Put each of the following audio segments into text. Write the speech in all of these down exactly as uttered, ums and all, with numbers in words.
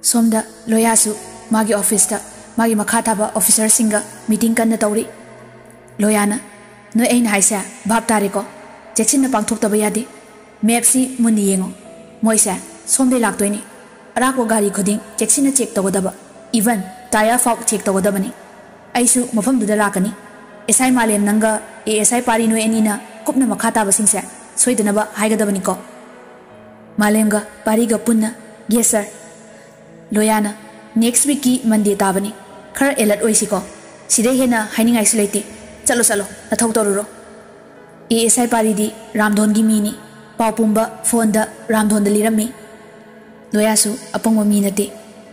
ꯁꯣꯝꯗ ꯂꯣꯌꯥꯁꯨ ꯃꯥꯒꯤ ꯑꯣꯐꯤꯁꯇ ꯃꯥꯒꯤ ꯃꯈꯥ ꯊꯥꯕ ꯑꯣꯐꯤꯁꯔꯁꯤꯡꯒ ꯃꯤꯇꯤꯡ ꯀꯟꯅ ꯇꯧꯔꯤ꯫ ꯂꯣꯌꯥꯅ, "ꯅꯣꯏ ꯑꯩꯅ ꯍꯥꯏꯁꯦ ꯚꯥꯞ ꯇꯥꯔꯦꯀꯣ? ꯆꯦꯛꯁꯤꯟꯅ ꯄꯥꯡꯊꯣꯛꯇꯕ ꯌꯥꯗꯦ꯫ ꯃꯦꯞꯁꯤ ꯃꯨꯟꯅ ꯌꯦꯡꯉꯣ꯫ ꯃꯣꯏꯁꯦ ꯁꯣꯝꯗꯩ ꯂꯥꯛꯇꯣꯏꯅꯤ꯫ ꯑꯔꯥꯛꯄ ꯒꯥꯔꯤ ꯈꯨꯗꯤꯡ ꯆꯦꯛꯁꯤꯟꯅ ꯆꯦꯛ ꯇꯧꯒꯗꯕ, ꯏꯚꯟ ꯇꯥꯌꯔ ꯐꯥꯎ ꯆꯦꯛ ꯇꯧꯒꯗꯕꯅꯤ꯫ ꯑꯩꯁꯨ ꯃꯐꯝꯗꯨꯗ ꯂꯥꯛꯀꯅꯤ꯫ ꯑꯦꯁ ꯑꯥꯏ ꯃꯥꯂꯦꯝ ꯅꯪꯒ ꯑꯦ ꯑꯦꯁ ꯑꯥꯏ ꯄꯥꯔꯤ ꯅꯣꯏ ꯑꯅꯤꯅ ꯀꯨꯞꯅ ꯃꯈꯥ ꯇꯥꯕꯁꯤꯡꯁꯦ ꯁꯣꯏꯗꯅꯕ ꯍꯥꯏꯒꯗꯕꯅꯤꯀꯣ?" ꯃꯥꯂꯦꯝꯒ ꯄꯥꯔꯤꯒ ꯄꯨꯟꯅ, "ꯌꯦꯁ ꯁꯔ"꯫ ꯂꯣꯌꯥꯅ, "ꯅꯦꯛꯁ ꯋꯤꯛꯀꯤ ꯃꯟꯗꯦ ꯇꯥꯕꯅꯤ꯫ ꯈꯔ ꯑꯦꯂꯔꯠ ꯑꯣꯏꯁꯤꯀꯣ꯫ ꯁꯤꯗꯩ ꯍꯦꯟꯅ ꯍꯥꯏꯅꯤꯡꯉꯥꯏꯁꯨ ꯂꯩꯇꯦ꯫ ꯆꯠꯂꯣ, ꯆꯠꯂꯣ, ꯅꯊꯧ ꯇꯧꯔꯨꯔꯣ꯫ ꯑꯦ ꯑꯦꯁ ꯑꯥꯏ ꯄꯥꯔꯤꯗꯤ ꯔꯥꯝꯙꯣꯟꯒꯤ ꯃꯤꯅꯤ꯫ ꯄꯥꯎ ꯄꯨꯝꯕ ꯐꯣꯟꯗ ꯔꯥꯝꯙꯣꯟꯗ ꯂꯤꯔꯝꯃꯤ꯫" ꯂꯣꯌꯥꯁꯨ ꯑꯄꯪꯕ ꯃꯤ ꯅꯠꯇꯦ꯫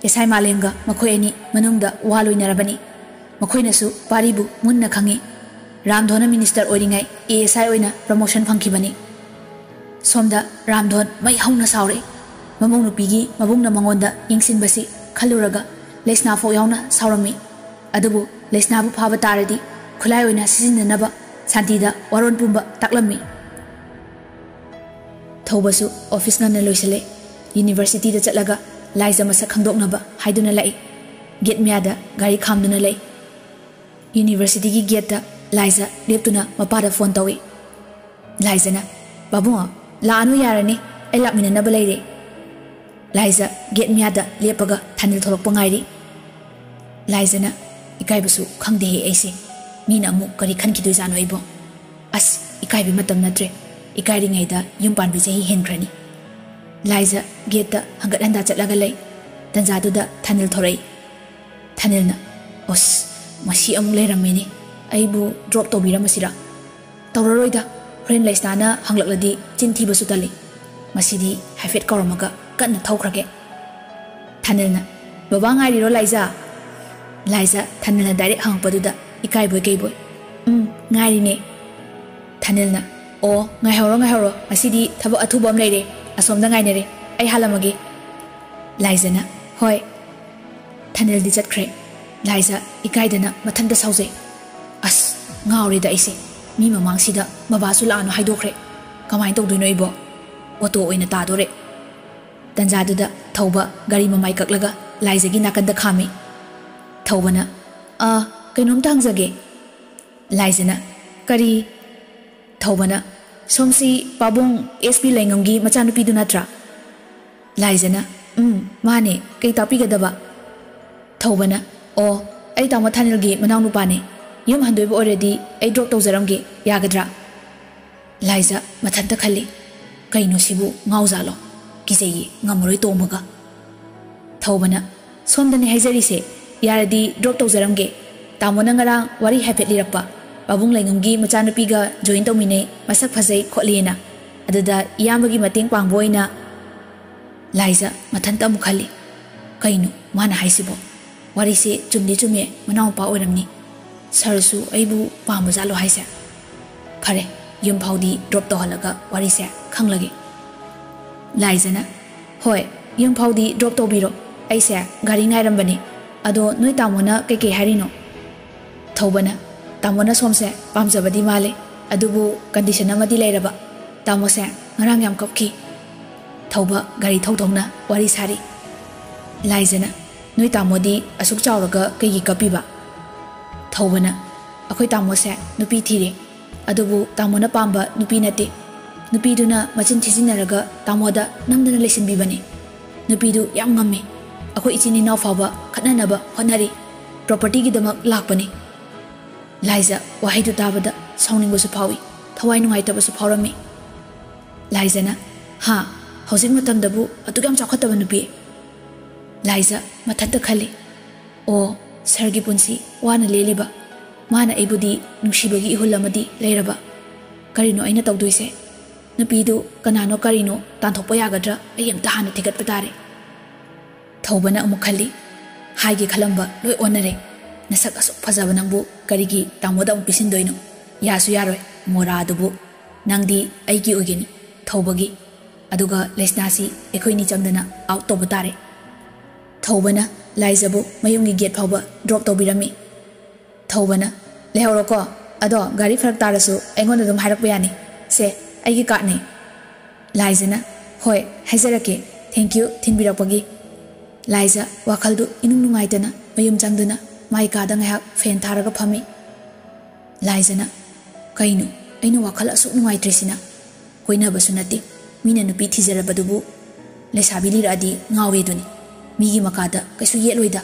ꯑꯦꯁ ꯑꯥꯏ ꯃꯥꯂꯦꯝꯒ ꯃꯈꯣꯏ ꯑꯅꯤ ꯃꯅꯨꯡꯗ ꯋꯥ ꯂꯣꯏꯅꯔꯕꯅꯤ꯫ ꯃꯈꯣꯏꯅꯁꯨ ꯄꯥꯔꯤꯕꯨ ꯃꯨꯟꯅ ꯈꯪꯏ꯫ ꯔꯥꯝꯙꯣꯟꯅ ꯃꯤꯅꯤꯁꯇꯔ ꯑꯣꯏꯔꯤꯉꯩ ꯑꯦ ꯑꯦꯁ ꯑꯥꯏ ꯑꯣꯏꯅ ꯄ꯭ꯔꯃꯣꯁꯟ ꯐꯪꯈꯤꯕꯅꯤ꯫ ꯁꯣꯝꯗ ꯔꯥꯝꯙꯣꯟ ꯃꯩ ꯍꯧꯅ ꯁꯥꯎꯔꯛꯏ꯫ ꯃꯃꯧ ꯅꯨꯄꯤꯒꯤ ꯃꯕꯨꯡꯅ ꯃꯉꯣꯟꯗ ꯌꯦꯡꯁꯤꯟꯕꯁꯤ ꯈꯜꯂꯨꯔꯒ ꯂꯩꯁꯅꯥ ꯐꯥꯎ ꯌꯥꯎꯅ ꯁꯥꯎꯔꯝꯃꯤ꯫ ꯑꯗꯨꯕꯨ ꯂꯩꯁꯅꯥꯕꯨ ꯐꯥꯕ ꯇꯥꯔꯗꯤ ꯈꯨꯠꯂꯥꯏ ꯑꯣꯏꯅ ꯁꯤꯖꯤꯟꯅꯅꯕ ꯁꯥꯟꯇꯤꯗ ꯋꯥꯔꯣꯜ ꯄꯨꯝꯕ ꯇꯥꯛꯂꯝꯃꯤ꯫ ꯊꯧꯕꯁꯨ ꯑꯣꯐꯤꯁ ꯉꯟꯅ ꯂꯣꯏꯁꯤꯜꯂꯦ꯫ ꯌꯨꯅꯤꯚꯔꯁꯤꯇꯤꯗ ꯆꯠꯂꯒ ꯂꯥꯏꯖ ꯃꯁꯛ ꯈꯪꯗꯣꯛꯅꯕ ꯍꯥꯏꯗꯨꯅ ꯂꯥꯛꯏ꯫ ꯒꯦꯠ ꯃꯌꯥꯗ ꯒꯥꯔꯤ ꯈꯥꯝꯗꯨꯅ ꯂꯩ꯫ ꯌꯨꯅꯤꯚꯔꯁꯤꯇꯤꯒꯤ ꯒꯦꯠꯇ ꯂꯥꯏꯖ ꯂꯦꯞꯇꯨꯅ ꯃꯄꯥꯗ ꯐꯣꯟ ꯇꯧꯏ꯫ ꯂꯥꯏꯖꯅ, "ꯄꯥꯕꯨꯡ, ꯂꯥꯛꯑꯅꯨ, ꯌꯥꯔꯅꯤ, ꯑꯩ ꯂꯥꯛꯃꯤꯟꯅꯅꯕ ꯂꯩꯔꯦ꯫" ꯂꯥꯏꯖ ꯒꯦꯠ ꯃꯌꯥꯗ ꯂꯦꯞꯄꯒ ꯊꯥꯅꯤꯜ ꯊꯣꯛꯂꯛꯄ ꯉꯥꯏꯔꯤ꯫ ꯂꯥꯏꯖꯅ, "ꯏꯀꯥꯏꯕꯁꯨ ꯈꯪꯗꯦꯍꯦ ꯑꯩꯁꯦ꯫ ꯃꯤꯅ ꯑꯃꯨꯛ ꯀꯔꯤ ꯈꯟꯈꯤꯗꯣꯏꯖꯥꯠꯅꯣ ꯑꯩꯕꯣ? ꯑꯁ, ꯏꯀꯥꯏꯕꯩ ꯃꯇꯝ ꯅꯠꯇ꯭ꯔꯦ꯫ ꯏꯀꯥꯏꯔꯤꯉꯩꯗ ꯌꯨꯝ ꯄꯥꯟꯕ ꯆꯍꯤ ꯍꯦꯟꯈ꯭ꯔꯅꯤ꯫" ꯂꯥꯏꯖ ꯒꯦꯠꯇ ꯍꯪꯒꯠ ꯍꯟꯗꯥ ꯆꯠꯂꯒ ꯂꯩ꯫ ꯇꯟꯖꯥꯗꯨꯗ ꯊꯥꯅꯤꯜ ꯊꯣꯔꯛꯏ꯫ ꯊꯥꯅꯤꯜꯅ, "ꯑꯣꯁ, ꯃꯁꯤ ꯑꯃꯨꯛ ꯂꯩꯔꯝꯃꯦꯅꯦ꯫ ꯑꯩꯕꯨ ꯗ꯭ꯔꯣꯞ ꯇꯧꯕꯤꯔꯝꯃꯁꯤꯔꯥ?" "ꯇꯧꯔꯔꯣꯏꯗ, ꯍꯣꯔꯦꯟ ꯂꯩꯁꯅꯥꯅ ꯍꯪꯂꯛꯂꯗꯤ ꯆꯤꯟ ꯊꯤꯕꯁꯨ ꯇꯜꯂꯤ꯫ ꯃꯁꯤꯗꯤ ꯍꯥꯏꯐꯦꯠ ꯀꯧꯔꯝꯃꯒ ꯀꯟꯅ ꯊꯧꯈ꯭ꯔꯒꯦ꯫" ꯊꯥꯅꯤꯜꯅ, "ꯕꯕꯥ ꯉꯥꯏꯔꯤꯔꯣ ꯂꯥꯏꯖ?" ꯂꯥꯏꯖ ꯊꯥꯅꯤꯜꯅ ꯗꯥꯏꯔꯦꯛ ꯍꯪꯉꯛꯄꯗꯨꯗ ꯏꯀꯥꯏꯕꯣꯏ ꯀꯩꯕꯣꯏ, "ꯎꯝ, ꯉꯥꯏꯔꯤꯅꯦ꯫" ꯊꯥꯅꯤꯜꯅ, "ꯑꯣ, ꯉꯥꯏꯍꯧꯔꯣ, ꯉꯥꯏꯍꯧꯔꯣ, ꯉꯁꯤꯗꯤ ꯊꯕꯛ ꯑꯊꯨꯕ ꯑꯃ ꯂꯩꯔꯦ, ꯑꯁꯣꯝꯗ ꯉꯥꯏꯅꯔꯦ, ꯑꯩ ꯍꯥꯜꯂꯝꯃꯒꯦ꯫" ꯂꯥꯏꯖꯅ, "ꯍꯣꯏ꯫" ꯊꯥꯅꯤꯜꯗꯤ ꯆꯠꯈ꯭ꯔꯦ꯫ ꯂꯥꯏꯖ ꯏꯀꯥꯏꯗꯅ ꯃꯊꯟꯇ ꯁꯥꯎꯖꯩ꯫ "ꯑꯁ, ꯉꯥꯎꯔꯦꯗ ꯑꯩꯁꯦ꯫ ꯃꯤ ꯃꯃꯥꯡꯁꯤꯗ ꯕꯕꯥꯁꯨ ꯂꯥꯛꯑꯅꯨ ꯍꯥꯏꯗꯣꯛꯈ꯭ꯔꯦ꯫ ꯀꯃꯥꯏꯅ ꯇꯧꯗꯣꯏꯅꯣ ꯑꯩꯕꯣ? ꯑꯣꯇꯣ ꯑꯣꯏꯅ ꯇꯥꯗꯣꯔꯦ꯫" ꯇꯟꯖꯥꯗꯨꯗ ꯊꯧꯕ ꯒꯥꯔꯤ ꯃꯃꯥꯏ ꯀꯛꯂꯒ ꯂꯥꯏꯖꯒꯤ ꯅꯥꯀꯟꯗ ꯈꯥꯝꯃꯤ꯫ ꯊꯧꯕꯅ, "ꯑꯥ, ꯀꯩꯅꯣꯝꯇ ꯍꯪꯖꯒꯦ꯫" ꯂꯥꯏꯖꯅ, "ꯀꯔꯤ?" ꯊꯧꯕꯅ, "ꯁꯣꯝꯁꯤ ꯄꯥꯕꯨꯡ ꯑꯦꯁ ꯄꯤ ꯂꯩꯉꯝꯒꯤ ꯃꯆꯥꯅꯨꯄꯤꯗꯨ ꯅꯠꯇ꯭ꯔꯥ?" ꯂꯥꯏꯖꯅ, "ꯎꯝ, ꯃꯥꯅꯦ, ꯀꯩ ꯇꯥꯛꯄꯤꯒꯗꯕ?" ꯊꯧꯕꯅ, "ꯑꯣ, ꯑꯩ ꯇꯥꯃꯣ ꯊꯥꯅꯤꯜꯒꯤ ꯃꯅꯥꯎꯅꯨꯄꯥꯅꯦ꯫ ꯌꯨꯝ ꯍꯟꯗꯣꯏꯕ ꯑꯣꯏꯔꯗꯤ ꯑꯩ ꯗ꯭ꯔꯣꯞ ꯇꯧꯖꯔꯝꯒꯦ, ꯌꯥꯒꯗ꯭ꯔꯥ?" ꯂꯥꯏꯖ ꯃꯊꯟꯇ ꯈꯜꯂꯤ, "ꯀꯩꯅꯣ ꯁꯤꯕꯨ, ꯉꯥꯎꯖꯥꯠꯂꯣ? ꯀꯤꯖꯩꯌꯦ, ꯉꯝꯃꯔꯣꯏ ꯇꯣꯡꯕꯒ꯫" ꯊꯧꯕꯅ, "ꯁꯣꯝꯗꯅꯦ ꯍꯥꯏꯖꯔꯤꯁꯦ, ꯌꯥꯔꯗꯤ ꯗ꯭ꯔꯣꯞ ꯇꯧꯖꯔꯝꯒꯦ꯫ ꯇꯥꯃꯣꯅ ꯉꯔꯥꯡ ꯋꯥꯔꯤ ꯍꯥꯏꯐꯦꯠ ꯂꯤꯔꯛꯄ, ꯄꯥꯕꯨꯡ ꯂꯩꯉꯝꯒꯤ ꯃꯆꯥꯅꯨꯄꯤꯒ ꯖꯣꯏꯟ ꯇꯧꯃꯤꯟꯅꯩ, ꯃꯁꯛ ꯐꯖꯩ ꯈꯣꯠꯂꯤꯅ꯫ ꯑꯗꯨꯗ ꯏꯌꯥꯝꯕꯒꯤ ꯃꯇꯦꯡ ꯄꯥꯡꯕ ꯑꯣꯏꯅ꯫" ꯂꯥꯏꯖ ꯃꯊꯟꯇ ꯑꯃꯨꯛ ꯈꯜꯂꯤ, "ꯀꯩꯅꯣ ꯃꯥꯅ ꯍꯥꯏꯁꯤꯕꯣ? ꯋꯥꯔꯤꯁꯦ ꯆꯨꯝꯗꯤ ꯆꯨꯝꯃꯦ, ꯃꯅꯥꯎꯄꯥ ꯑꯣꯏꯔꯝꯅꯤ꯫ ꯁꯥꯔꯁꯨ ꯑꯩꯕꯨ ꯄꯥꯝꯕ ꯖꯥꯠꯂꯣ ꯍꯥꯏꯁꯦ? ꯐꯔꯦ, ꯌꯨꯝ ꯐꯥꯎꯗꯤ ꯗ꯭ꯔꯣꯞ ꯇꯧꯍꯜꯂꯒ ꯋꯥꯔꯤꯁꯦ ꯈꯪꯂꯒꯦ꯫" ꯂꯥꯏꯖꯅ, "ꯍꯣꯏ, ꯌꯨꯝ ꯐꯥꯎꯗꯤ ꯗ꯭ꯔꯣꯞ ꯇꯧꯕꯤꯔꯣ꯫ ꯑꯩꯁꯦ ꯒꯥꯔꯤ ꯉꯥꯏꯔꯝꯕꯅꯤ꯫ ꯑꯗꯣ ꯅꯣꯏ ꯇꯥꯃꯣꯅ ꯀꯩꯀꯩ ꯍꯥꯏꯔꯤꯅꯣ?" ꯊꯧꯕꯅ, "ꯇꯥꯃꯣꯅ ꯁꯣꯝꯁꯦ ꯄꯥꯝꯖꯕꯗꯤ ꯃꯥꯜꯂꯦ, ꯑꯗꯨꯕꯨ ꯀꯟꯗꯤꯁꯟ ꯑꯃꯗꯤ ꯂꯩꯔꯕ꯫ ꯇꯥꯃꯣꯁꯦ ꯉꯔꯥꯡ ꯌꯥꯝ ꯀꯞꯈꯤ꯫" ꯊꯧꯕ ꯒꯥꯔꯤ ꯊꯧ ꯊꯧꯅ ꯋꯥꯔꯤ ꯁꯥꯔꯤ꯫ ꯂꯥꯏꯖꯅ, "ꯅꯣꯏ ꯇꯥꯃꯣꯗꯤ ꯑꯁꯨꯛ ꯆꯥꯎꯔꯒ ꯀꯩꯒꯤ ꯀꯞꯄꯤꯕ?" ꯊꯧꯕꯅ, "ꯑꯩꯈꯣꯏ ꯇꯥꯃꯣꯁꯦ ꯅꯨꯄꯤ ꯊꯤꯔꯦ, ꯑꯗꯨꯕꯨ ꯇꯥꯃꯣꯅ ꯄꯥꯝꯕ ꯅꯨꯄꯤ ꯅꯠꯇꯦ꯫ ꯅꯨꯄꯤꯗꯨꯅ ꯃꯆꯤꯟ ꯊꯤꯖꯤꯟꯅꯔꯒ ꯇꯥꯃꯣꯗ ꯅꯝꯗꯅ ꯂꯩꯁꯤꯟꯕꯤꯕꯅꯤ꯫ ꯅꯨꯄꯤꯗꯨ ꯌꯥꯝ ꯉꯝꯃꯤ꯫ ꯑꯩꯈꯣꯏ ꯏꯆꯤꯟ ꯏꯅꯥꯎ ꯐꯥꯎꯕ ꯈꯠꯅꯅꯕ ꯍꯣꯠꯅꯔꯤ꯫ ꯄ꯭ꯔꯣꯄꯔꯇꯤꯒꯤꯗꯃꯛ ꯂꯥꯛꯄꯅꯤ꯫" ꯂꯥꯏꯖ ꯋꯥꯍꯩꯗꯨ ꯇꯥꯕꯗ ꯁꯥꯎꯅꯤꯡꯕꯁꯨ ꯐꯥꯎꯏ, ꯊꯋꯥꯏ ꯅꯨꯡꯉꯥꯏꯇꯕꯁꯨ ꯐꯥꯎꯔꯝꯃꯤ꯫ ꯂꯥꯏꯖꯅ, "ꯍꯥ? ꯍꯧꯖꯤꯛ ꯃꯇꯝꯗꯕꯨ ꯑꯗꯨꯛ ꯌꯥꯝ ꯆꯥꯎꯈꯠꯇꯕ ꯅꯨꯄꯤ?" ꯂꯥꯏꯖ ꯃꯊꯟꯇ ꯈꯜꯂꯤ, "ꯑꯣ, ꯁꯥꯔꯒꯤ ꯄꯨꯟꯁꯤ ꯋꯥꯅ ꯂꯦꯜꯂꯤꯕ, ꯃꯥꯅ ꯑꯩꯕꯨꯗꯤ ꯅꯨꯡꯁꯤꯕꯒꯤ ꯏꯍꯨꯜ ꯑꯃꯗꯤ ꯂꯩꯔꯕ꯫ ꯀꯔꯤꯅꯣ ꯑꯩꯅ ꯇꯧꯗꯣꯏꯁꯦ? ꯅꯨꯄꯤꯗꯨ ꯀꯅꯥꯅꯣ ꯀꯔꯤꯅꯣ ꯇꯥꯟꯊꯣꯛꯄ ꯌꯥꯒꯗ꯭ꯔꯥ? ꯑꯩ ꯑꯝꯇ ꯍꯥꯟꯅ ꯊꯤꯒꯠꯄ ꯇꯥꯔꯦ꯫" ꯊꯧꯕꯅ ꯑꯃꯨꯛ ꯈꯜꯂꯤ, "ꯍꯥꯏꯒꯦ ꯈꯜꯂꯝꯕ ꯂꯣꯏ ꯑꯣꯟꯅꯔꯦ꯫ ꯅꯁꯛ ꯑꯁꯨꯛ ꯐꯖꯕ ꯅꯪꯕꯨ ꯀꯔꯤꯒꯤ ꯇꯥꯃꯣꯗ ꯑꯃꯨꯛ ꯄꯤꯁꯤꯟꯗꯣꯏꯅꯣ? ꯌꯥꯁꯨ ꯌꯥꯔꯣꯏ, ꯃꯣꯔꯥꯗꯨꯕꯨ꯫ ꯅꯪꯗꯤ ꯑꯩꯒꯤ ꯑꯣꯏꯒꯅꯤ, ꯊꯧꯕꯒꯤ꯫ ꯑꯗꯨꯒ ꯂꯩꯁꯅꯥꯁꯤ ꯑꯩꯈꯣꯏꯅꯤ ꯆꯪꯗꯅ ꯑꯥꯎꯠ ꯇꯧꯕ ꯇꯥꯔꯦ꯫" ꯊꯧꯕꯅ ꯂꯥꯏꯖꯕꯨ ꯃꯌꯨꯝꯒꯤ ꯒꯦꯠ ꯐꯥꯎꯕ ꯗ꯭ꯔꯣꯞ ꯇꯧꯕꯤꯔꯝꯃꯤ꯫ ꯊꯧꯕꯅ, "ꯂꯩꯍꯧꯔꯣꯀꯣ, ꯑꯗꯣ ꯒꯥꯔꯤ ꯐꯔꯛ ꯇꯥꯔꯁꯨ ꯑꯩꯉꯣꯟꯗ ꯑꯗꯨꯝ ꯍꯥꯏꯔꯛꯄ ꯌꯥꯅꯤ꯫ ꯁꯦ, ꯑꯩꯒꯤ ꯀꯥꯔꯠꯅꯦ꯫" ꯂꯥꯏꯖꯅ, "ꯍꯣꯏ, ꯍꯥꯏꯖꯔꯛꯀꯦ꯫ Thank you ꯊꯤꯟꯕꯤꯔꯛꯄꯒꯤ꯫ ꯂꯥꯏꯖ ꯋꯥꯈꯜꯗꯨ ꯏꯅꯨꯡ ꯅꯨꯡꯉꯥꯏꯇꯅ ꯃꯌꯨꯝ ꯆꯪꯗꯨꯅ ꯃꯥꯏ ꯀꯥꯗ ꯉꯥꯏꯍꯥꯛ ꯐꯦꯟ ꯊꯥꯔꯒ ꯐꯝꯃꯤ꯫ ꯂꯥꯏꯖꯅ, "ꯀꯩꯅꯣ, ꯑꯩꯅ ꯋꯥꯈꯜ ꯑꯁꯨꯛ ꯅꯨꯡꯉꯥꯏꯇ꯭ꯔꯤꯁꯤꯅ? ꯀꯣꯏꯅꯕꯁꯨ ꯅꯠꯇꯦ, ꯃꯤꯅ ꯅꯨꯄꯤ ꯊꯤꯖꯔꯕꯗꯨꯕꯨ ꯂꯩꯁꯥꯕꯤ ꯂꯤꯔꯛꯑꯗꯤ ꯉꯥꯎꯋꯦꯗꯨꯅꯤ꯫ ꯃꯤꯒꯤ ꯃꯀꯥꯗ ꯀꯩꯁꯨ ꯌꯦꯠꯂꯣꯏꯗ꯫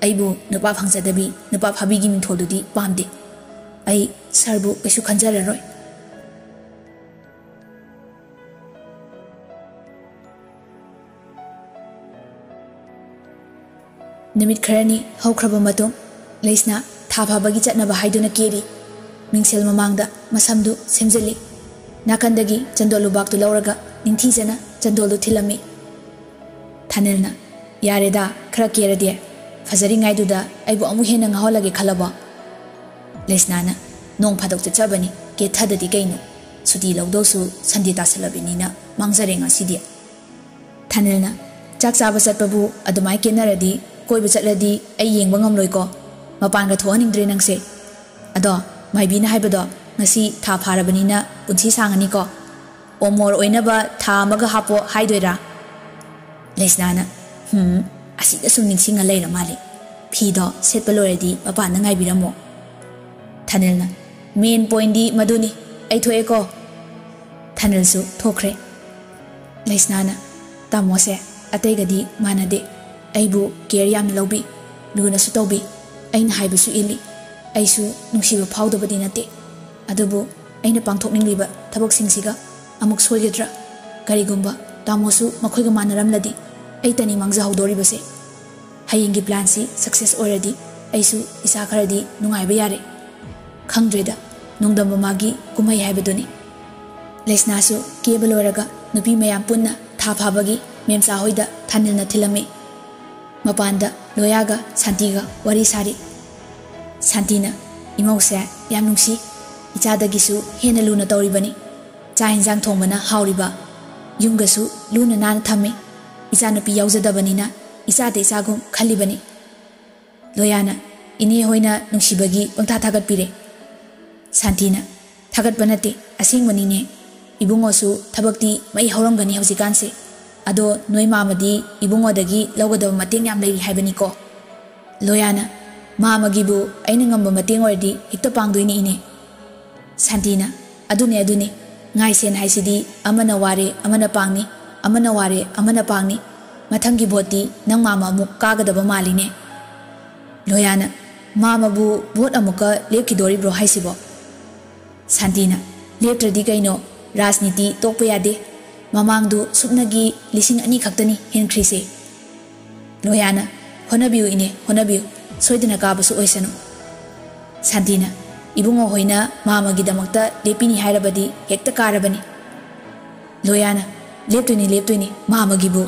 ꯑꯩꯕꯨ ꯅꯨꯄꯥ ꯐꯪꯖꯗꯕꯤ, ꯅꯨꯄꯥ ꯐꯥꯕꯤꯒꯤ ꯃꯤꯡꯊꯣꯜꯗꯨꯗꯤ ꯄꯥꯝꯗꯦ꯫ ꯑꯩ ꯁꯥꯔꯕꯨ ꯀꯩꯁꯨ ꯈꯟꯖꯔꯔꯣꯏ"꯫ ꯅꯨꯃꯤꯠ ꯈꯔꯅꯤ ꯍꯧꯈ꯭ꯔꯕ ꯃꯇꯨꯡ, ꯂꯩꯁꯅꯥ ꯊꯥ ꯐꯥꯕꯒꯤ ꯆꯠꯅꯕ ꯍꯥꯏꯗꯨꯅ ꯀꯦꯔꯤ꯫ ꯃꯤꯡꯁꯦꯜ ꯃꯃꯥꯡꯗ ꯃꯁꯝꯗꯨ ꯁꯦꯝꯖꯤꯜꯂꯤ꯫ ꯅꯥꯀꯟꯗꯒꯤ ꯆꯟꯗꯣꯜ ꯂꯨꯕꯥꯛꯇꯨ ꯂꯧꯔꯒ ꯅꯤꯡꯊꯤꯖꯅ ꯆꯟꯗꯣꯜꯗꯨ ꯊꯤꯜꯂꯝꯃꯤ꯫ ꯊꯥꯅꯤꯜꯅ, "ꯌꯥꯔꯦꯗ, ꯈꯔ ꯀꯦꯔꯗꯤ꯫ ꯐꯖꯔꯤꯉꯩꯗꯨꯗ ꯑꯩꯕꯨ ꯑꯃꯨꯛ ꯍꯦꯟꯅ ꯉꯥꯎꯍꯜꯂꯒꯦ ꯈꯜꯂꯕꯣ?" ꯂꯩꯁꯅꯥꯅ, "ꯅꯣꯡ ꯐꯥꯗꯣꯛ ꯆꯠꯆꯕꯅꯤ, ꯀꯦꯊꯗꯗꯤ ꯀꯩꯅꯣ? ꯁꯨꯇꯤ ꯂꯧꯗꯧꯁꯨ ꯁꯟꯗꯦ ꯇꯥꯁꯜꯂꯕꯅꯤꯅ ꯃꯥꯡꯖꯔꯦ ꯉꯁꯤꯗꯤ"꯫ ꯊꯥꯅꯤꯜꯅ, "ꯆꯥꯛ ꯆꯥꯕ ꯆꯠꯄꯕꯨ ꯑꯗꯨꯃꯥꯏ ꯀꯦꯅꯔꯗꯤ, ꯀꯣꯏꯕ ꯆꯠꯂꯗꯤ ꯑꯩ ꯌꯦꯡꯕ ꯉꯝꯂꯣꯏꯀꯣ꯫ ꯃꯄꯥꯟꯒ ꯊꯣꯛꯍꯟꯅꯤꯡꯗ꯭ꯔꯦ ꯅꯪꯁꯦ꯫ ꯑꯗꯣ ꯃꯥꯏꯕꯤꯅ ꯍꯥꯏꯕꯗꯣ, ꯉꯁꯤ ꯊꯥ ꯐꯥꯔꯕꯅꯤꯅ ꯄꯨꯟꯁꯤ ꯁꯥꯡꯉꯅꯤꯀꯣ꯫ ꯑꯣꯃꯣꯔ ꯑꯣꯏꯅꯕ ꯊꯥ ꯑꯃꯒ ꯍꯥꯞꯄꯣ ꯍꯥꯏꯗꯣꯏꯔꯥ?" ꯂꯩꯁꯅꯥꯅ, "ꯍꯨꯝ, ꯑꯁꯤꯗ ꯁꯨꯝ ꯅꯤꯡꯁꯤꯡꯉ ꯂꯩꯔ ꯃꯥꯜꯂꯦ꯫ ꯐꯤꯗꯣ ꯁꯦꯠꯄ ꯂꯣꯏꯔꯗꯤ ꯃꯄꯥꯟꯗ ꯉꯥꯏꯕꯤꯔꯝꯃꯣ"꯫ ꯊꯥꯅꯤꯜꯅ, "ꯃꯦꯟ ꯄꯣꯏꯟꯗꯤ ꯃꯗꯨꯅꯤ꯫ ꯑꯩ ꯊꯣꯛꯑꯦꯀꯣ"꯫ ꯊꯥꯅꯤꯜꯁꯨ ꯊꯣꯛꯈ꯭ꯔꯦ꯫ ꯂꯩꯁꯅꯥꯅ, "ꯇꯥꯃꯣꯁꯦ ꯑꯇꯩꯒꯗꯤ ꯃꯥꯟꯅꯗꯦ꯫ ꯑꯩꯕꯨ ꯀꯦꯌꯔ ꯌꯥꯝꯅ ꯂꯧꯕꯤ, ꯂꯨꯅꯁꯨ ꯇꯧꯕꯤ, ꯑꯩꯅ ꯍꯥꯏꯕꯁꯨ ꯏꯜꯂꯤ꯫ ꯑꯩꯁꯨ ꯅꯨꯡꯁꯤꯕ ꯐꯥꯎꯗꯕꯗꯤ ꯅꯠꯇꯦ, ꯑꯗꯨꯕꯨ ꯑꯩꯅ ꯄꯥꯡꯊꯣꯛꯅꯤꯡꯂꯤꯕ ꯊꯕꯛꯁꯤꯡꯁꯤꯒ ꯑꯃꯨꯛ ꯁꯣꯏꯒꯗ꯭ꯔꯥ? ꯀꯔꯤꯒꯨꯝꯕ ꯇꯥꯃꯣꯁꯨ ꯃꯈꯣꯏꯒ ꯃꯥꯟꯅꯔꯝꯂꯗꯤ ꯑꯩꯇꯅꯤ ꯃꯥꯡꯖꯍꯧꯗꯣꯔꯤꯕꯁꯦ꯫ ꯍꯌꯦꯡꯒꯤ ꯄ꯭ꯂꯥꯟꯁꯤ ꯁꯛꯁꯦꯁ ꯑꯣꯏꯔꯗꯤ ꯑꯩꯁꯨ ꯏꯁꯥ ꯈꯔꯗꯤ ꯅꯨꯡꯉꯥꯏꯕ ꯌꯥꯔꯦ꯫ ꯈꯪꯗ꯭ꯔꯦꯗ, ꯅꯣꯡꯗꯝꯕ ꯃꯥꯒꯤ ꯀꯨꯝꯍꯩ ꯍꯥꯏꯕꯗꯨꯅꯤ"꯫ ꯂꯩꯁꯅꯥꯁꯨ ꯀꯦꯕ ꯂꯣꯏꯔꯒ ꯅꯨꯄꯤ ꯃꯌꯥꯝ ꯄꯨꯟꯅ ꯊꯥ ꯐꯥꯕꯒꯤ ꯃꯦꯝꯆꯥ ꯍꯣꯏꯗ ꯊꯥꯅꯤꯜꯅ ꯊꯤꯜꯂꯝꯃꯤ꯫ ꯃꯄꯥꯟꯗ ꯂꯣꯌꯥꯒ ꯁꯥꯟꯇꯤꯒ ꯋꯥꯔꯤ ꯁꯥꯔꯤ꯫ ꯁꯥꯟꯇꯤꯅ, "ꯏꯃꯧꯁꯦ ꯌꯥꯝ ꯅꯨꯡꯁꯤ, ꯏꯆꯥꯗꯒꯤꯁꯨ ꯍꯦꯟꯅ ꯂꯨꯅ ꯇꯧꯔꯤꯕꯅꯤ꯫ ꯆꯥꯛ ꯏꯟꯖꯥꯡ ꯊꯣꯡꯕꯅ ꯍꯥꯎꯔꯤꯕ, ꯌꯨꯝꯒꯁꯨ ꯂꯨꯅ ꯅꯥꯟꯅ ꯊꯝꯃꯤ꯫ ꯏꯆꯥꯅꯨꯄꯤ ꯌꯥꯎꯖꯗꯕꯅꯤꯅ ꯏꯆꯥꯗ ꯏꯆꯥꯒꯨꯝ ꯈꯜꯂꯤꯕꯅꯤ"꯫ ꯂꯣꯌꯥꯅ, "ꯏꯅꯦ ꯍꯣꯏꯅ ꯅꯨꯡꯁꯤꯕꯒꯤ ꯄꯪꯊꯥ ꯊꯥꯒꯠꯄꯤꯔꯦ"꯫ ꯁꯥꯟꯇꯤꯅ, "ꯊꯥꯒꯠꯄ ꯅꯠꯇꯦ, ꯑꯁꯦꯡꯕꯅꯤꯅꯦ꯫ ꯏꯕꯨꯡꯉꯣꯁꯨ ꯊꯕꯛꯇꯤ ꯃꯩ ꯍꯧꯔꯝꯒꯅꯤ ꯍꯧꯖꯤꯛꯀꯥꯟꯁꯦ꯫ ꯑꯗꯣ ꯅꯣꯏ ꯃꯥꯃꯗꯤ ꯏꯕꯨꯡꯉꯣꯗꯒꯤ ꯂꯧꯒꯗꯕ ꯃꯇꯦꯡ ꯌꯥꯝ ꯂꯩꯔꯤ ꯍꯥꯏꯕꯅꯤꯀꯣ꯫ ꯂꯣꯌꯥꯅ, "ꯃꯥꯃꯒꯤꯕꯨ ꯑꯩꯅ ꯉꯝꯕ ꯃꯇꯦꯡ ꯑꯣꯏꯔꯗꯤ ꯍꯦꯛꯇ ꯄꯥꯡꯗꯣꯏꯅꯤ ꯏꯅꯦ꯫" ꯁꯥꯟꯇꯤꯅ, "ꯑꯗꯨꯅꯦ, ꯑꯗꯨꯅꯦ, ꯉꯥꯏꯁꯦꯟ ꯍꯥꯏꯁꯤꯗꯤ ꯑꯃꯅ ꯋꯥꯔꯦ ꯑꯃꯅ ꯄꯥꯡꯅꯤ, ꯑꯃꯅ ꯋꯥꯔꯦ ꯑꯃꯅ ꯄꯥꯡꯅꯤ꯫ ꯃꯊꯪꯒꯤ ꯚꯣꯠꯇꯤ ꯅꯪ ꯃꯥꯃ ꯑꯃꯨꯛ ꯀꯥꯒꯗꯕ ꯃꯥꯜꯂꯤꯅꯦ꯫" ꯂꯣꯌꯥꯅ, "ꯃꯥꯃꯕꯨ ꯚꯣꯠ ꯑꯃꯨꯛꯀ ꯂꯦꯞꯈꯤꯗꯣꯔꯤꯕ꯭ꯔꯣ ꯍꯥꯏꯁꯤꯕꯣ?" ꯁꯥꯟꯇꯤꯅ, "ꯂꯦꯞꯇ꯭ꯔꯗꯤ ꯀꯩꯅꯣ, ꯔꯥꯖꯅꯤꯇꯤ ꯇꯣꯛꯄ ꯌꯥꯗꯦ꯫ ꯃꯃꯥꯡꯗꯨ ꯁꯨꯞꯅꯒꯤ ꯂꯤꯁꯤꯡ ꯑꯅꯤ ꯈꯛꯇꯅꯤ ꯍꯦꯟꯈ꯭ꯔꯤꯁꯦ꯫" ꯂꯣꯌꯥꯅ, "ꯍꯣꯠꯅꯕꯤꯌꯨ ꯏꯅꯦ, ꯍꯣꯠꯅꯕꯤꯌꯨ, ꯁꯣꯏꯗꯅ ꯀꯥꯕꯁꯨ ꯑꯣꯏꯁꯅꯨ꯫" ꯁꯥꯟꯇꯤꯅ, "ꯏꯕꯨꯡꯉꯣ ꯍꯣꯏꯅ ꯃꯥꯃꯒꯤꯗꯃꯛꯇ ꯂꯦꯞꯄꯤꯅꯤ ꯍꯥꯏꯔꯕꯗꯤ ꯍꯦꯛꯇ ꯀꯥꯔꯕꯅꯤ꯫" ꯂꯣꯌꯥꯅ, "ꯂꯦꯞꯇꯣꯏꯅꯤ, ꯂꯦꯞꯇꯣꯏꯅꯤ, ꯃꯥꯃꯒꯤꯕꯨ꯫"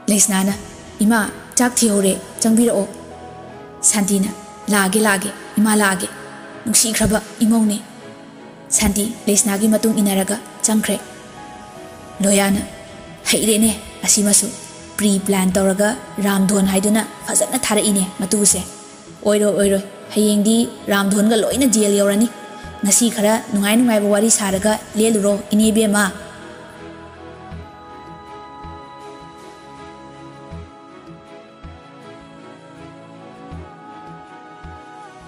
ꯂꯩꯁꯅꯥꯅ, "ꯏꯃꯥ, ꯆꯥꯛ ꯊꯤꯍꯧꯔꯦ, ꯆꯪꯕꯤꯔꯛꯑꯣ꯫" ꯁꯥꯟꯇꯤꯅ, "ꯂꯥꯛꯑꯒꯦ, ꯂꯥꯛꯑꯒꯦ, ꯏꯃꯥ ꯂꯥꯛꯑꯒꯦ꯫ ꯅꯨꯡꯁꯤꯈ꯭ꯔꯕ ꯏꯃꯧꯅꯤ꯫" ꯁꯥꯟꯇꯤ ꯂꯩꯁꯅꯥꯒꯤ ꯃꯇꯨꯡ ꯏꯟꯅꯔꯒ ꯆꯪꯈ꯭ꯔꯦ꯫ ꯂꯣꯌꯥꯅ, "ꯍꯩꯔꯦꯅꯦ ꯑꯁꯤꯃꯁꯨ, ꯄ꯭ꯔꯤ ꯄ꯭ꯂꯥꯟ ꯇꯧꯔꯒ ꯔꯥꯝꯙꯣꯟ ꯍꯥꯏꯗꯨꯅ ꯐꯖꯅ ꯊꯥꯔꯛꯏꯅꯦ ꯃꯇꯨꯁꯦ꯫ ꯑꯣꯏꯔꯣꯏ, ꯑꯣꯏꯔꯣꯏ, ꯍꯌꯦꯡꯗꯤ ꯔꯥꯝꯙꯣꯟꯒ ꯂꯣꯏꯅ ꯖꯦꯜ ꯌꯧꯔꯅꯤ꯫ ꯉꯁꯤ ꯈꯔ ꯅꯨꯡꯉꯥꯏ ꯅꯨꯡꯉꯥꯏꯕ ꯋꯥꯔꯤ ꯁꯥꯔꯒ ꯂꯦꯜꯂꯨꯔꯣ ꯏꯅꯦ ꯏꯕꯦꯝꯃ꯫"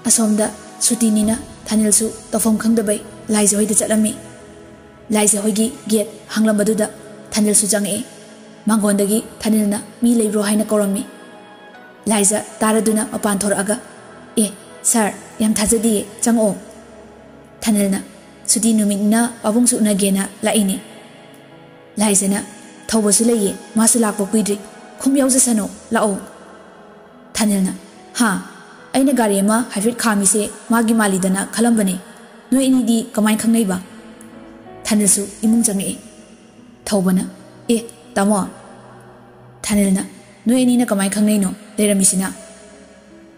ꯑꯁꯣꯝꯗ ꯁꯨꯇꯤꯅꯤꯅ ꯊꯥꯅꯤꯜꯁꯨ ꯇꯧꯐꯝ ꯈꯪꯗꯕꯩ ꯂꯥꯏꯖ ꯍꯣꯏꯗ ꯆꯠꯂꯝꯃꯤ꯫ ꯂꯥꯏꯖ ꯍꯣꯏꯒꯤ ꯒꯦꯠ ꯍꯥꯡꯂꯝꯕꯗꯨꯗ ꯊꯥꯅꯤꯜꯁꯨ ꯆꯪꯉꯛꯑꯦ꯫ ꯃꯥꯡꯒꯣꯟꯗꯒꯤ ꯊꯥꯅꯤꯜꯅ ꯃꯤ ꯂꯩꯕ꯭ꯔꯣ ꯍꯥꯏꯅ ꯀꯧꯔꯝꯃꯤ꯫ ꯂꯥꯏꯖ ꯇꯥꯔꯗꯨꯅ ꯃꯄꯥꯟ ꯊꯣꯔꯛꯑꯒ, "ꯑꯦ, ꯁꯥꯔ, ꯌꯥꯝ ꯊꯥꯖꯗꯤꯌꯦ, ꯆꯪꯉꯛꯑꯣ꯫" ꯊꯥꯅꯤꯜꯅ, "ꯁꯨꯇꯤ ꯅꯨꯃꯤꯠꯅꯤꯅ ꯄꯥꯕꯨꯡꯁꯨ ꯎꯅꯒꯦꯅ ꯂꯥꯛꯏꯅꯦ꯫" ꯂꯥꯏꯖꯅ, "ꯊꯧꯕꯁꯨ ꯂꯩꯌꯦ, ꯃꯥꯁꯨ ꯂꯥꯛꯄ ꯀꯨꯏꯗ꯭ꯔꯤ, ꯈꯨꯝ ꯌꯥꯎꯖꯁꯅꯨ, ꯂꯥꯛꯑꯣ꯫" ꯊꯥꯅꯤꯜꯅ, "ꯍꯥ? ꯑꯩꯅ ꯒꯥꯔꯤ ꯑꯃ ꯍꯥꯏꯐꯦꯠ ꯈꯥꯝꯃꯤꯁꯦ ꯃꯥꯒꯤ ꯃꯥꯜꯂꯤꯗꯅ ꯈꯜꯂꯝꯕꯅꯦ꯫ ꯅꯣꯏ ꯑꯅꯤꯗꯤ ꯀꯃꯥꯏꯅ ꯈꯪꯅꯩꯕ?" ꯊꯥꯅꯤꯜꯁꯨ ꯏꯃꯨꯡ ꯆꯪꯉꯛꯑꯦ꯫ ꯊꯧꯕꯅ, "ꯑꯦ, ꯇꯥꯃꯣ꯫" ꯊꯥꯅꯤꯜꯅ, "ꯅꯣꯏ ꯑꯅꯤꯅ ꯀꯃꯥꯏꯅ ꯈꯪꯅꯩꯅꯣ ꯂꯩꯔꯝꯃꯤꯁꯤꯅ?"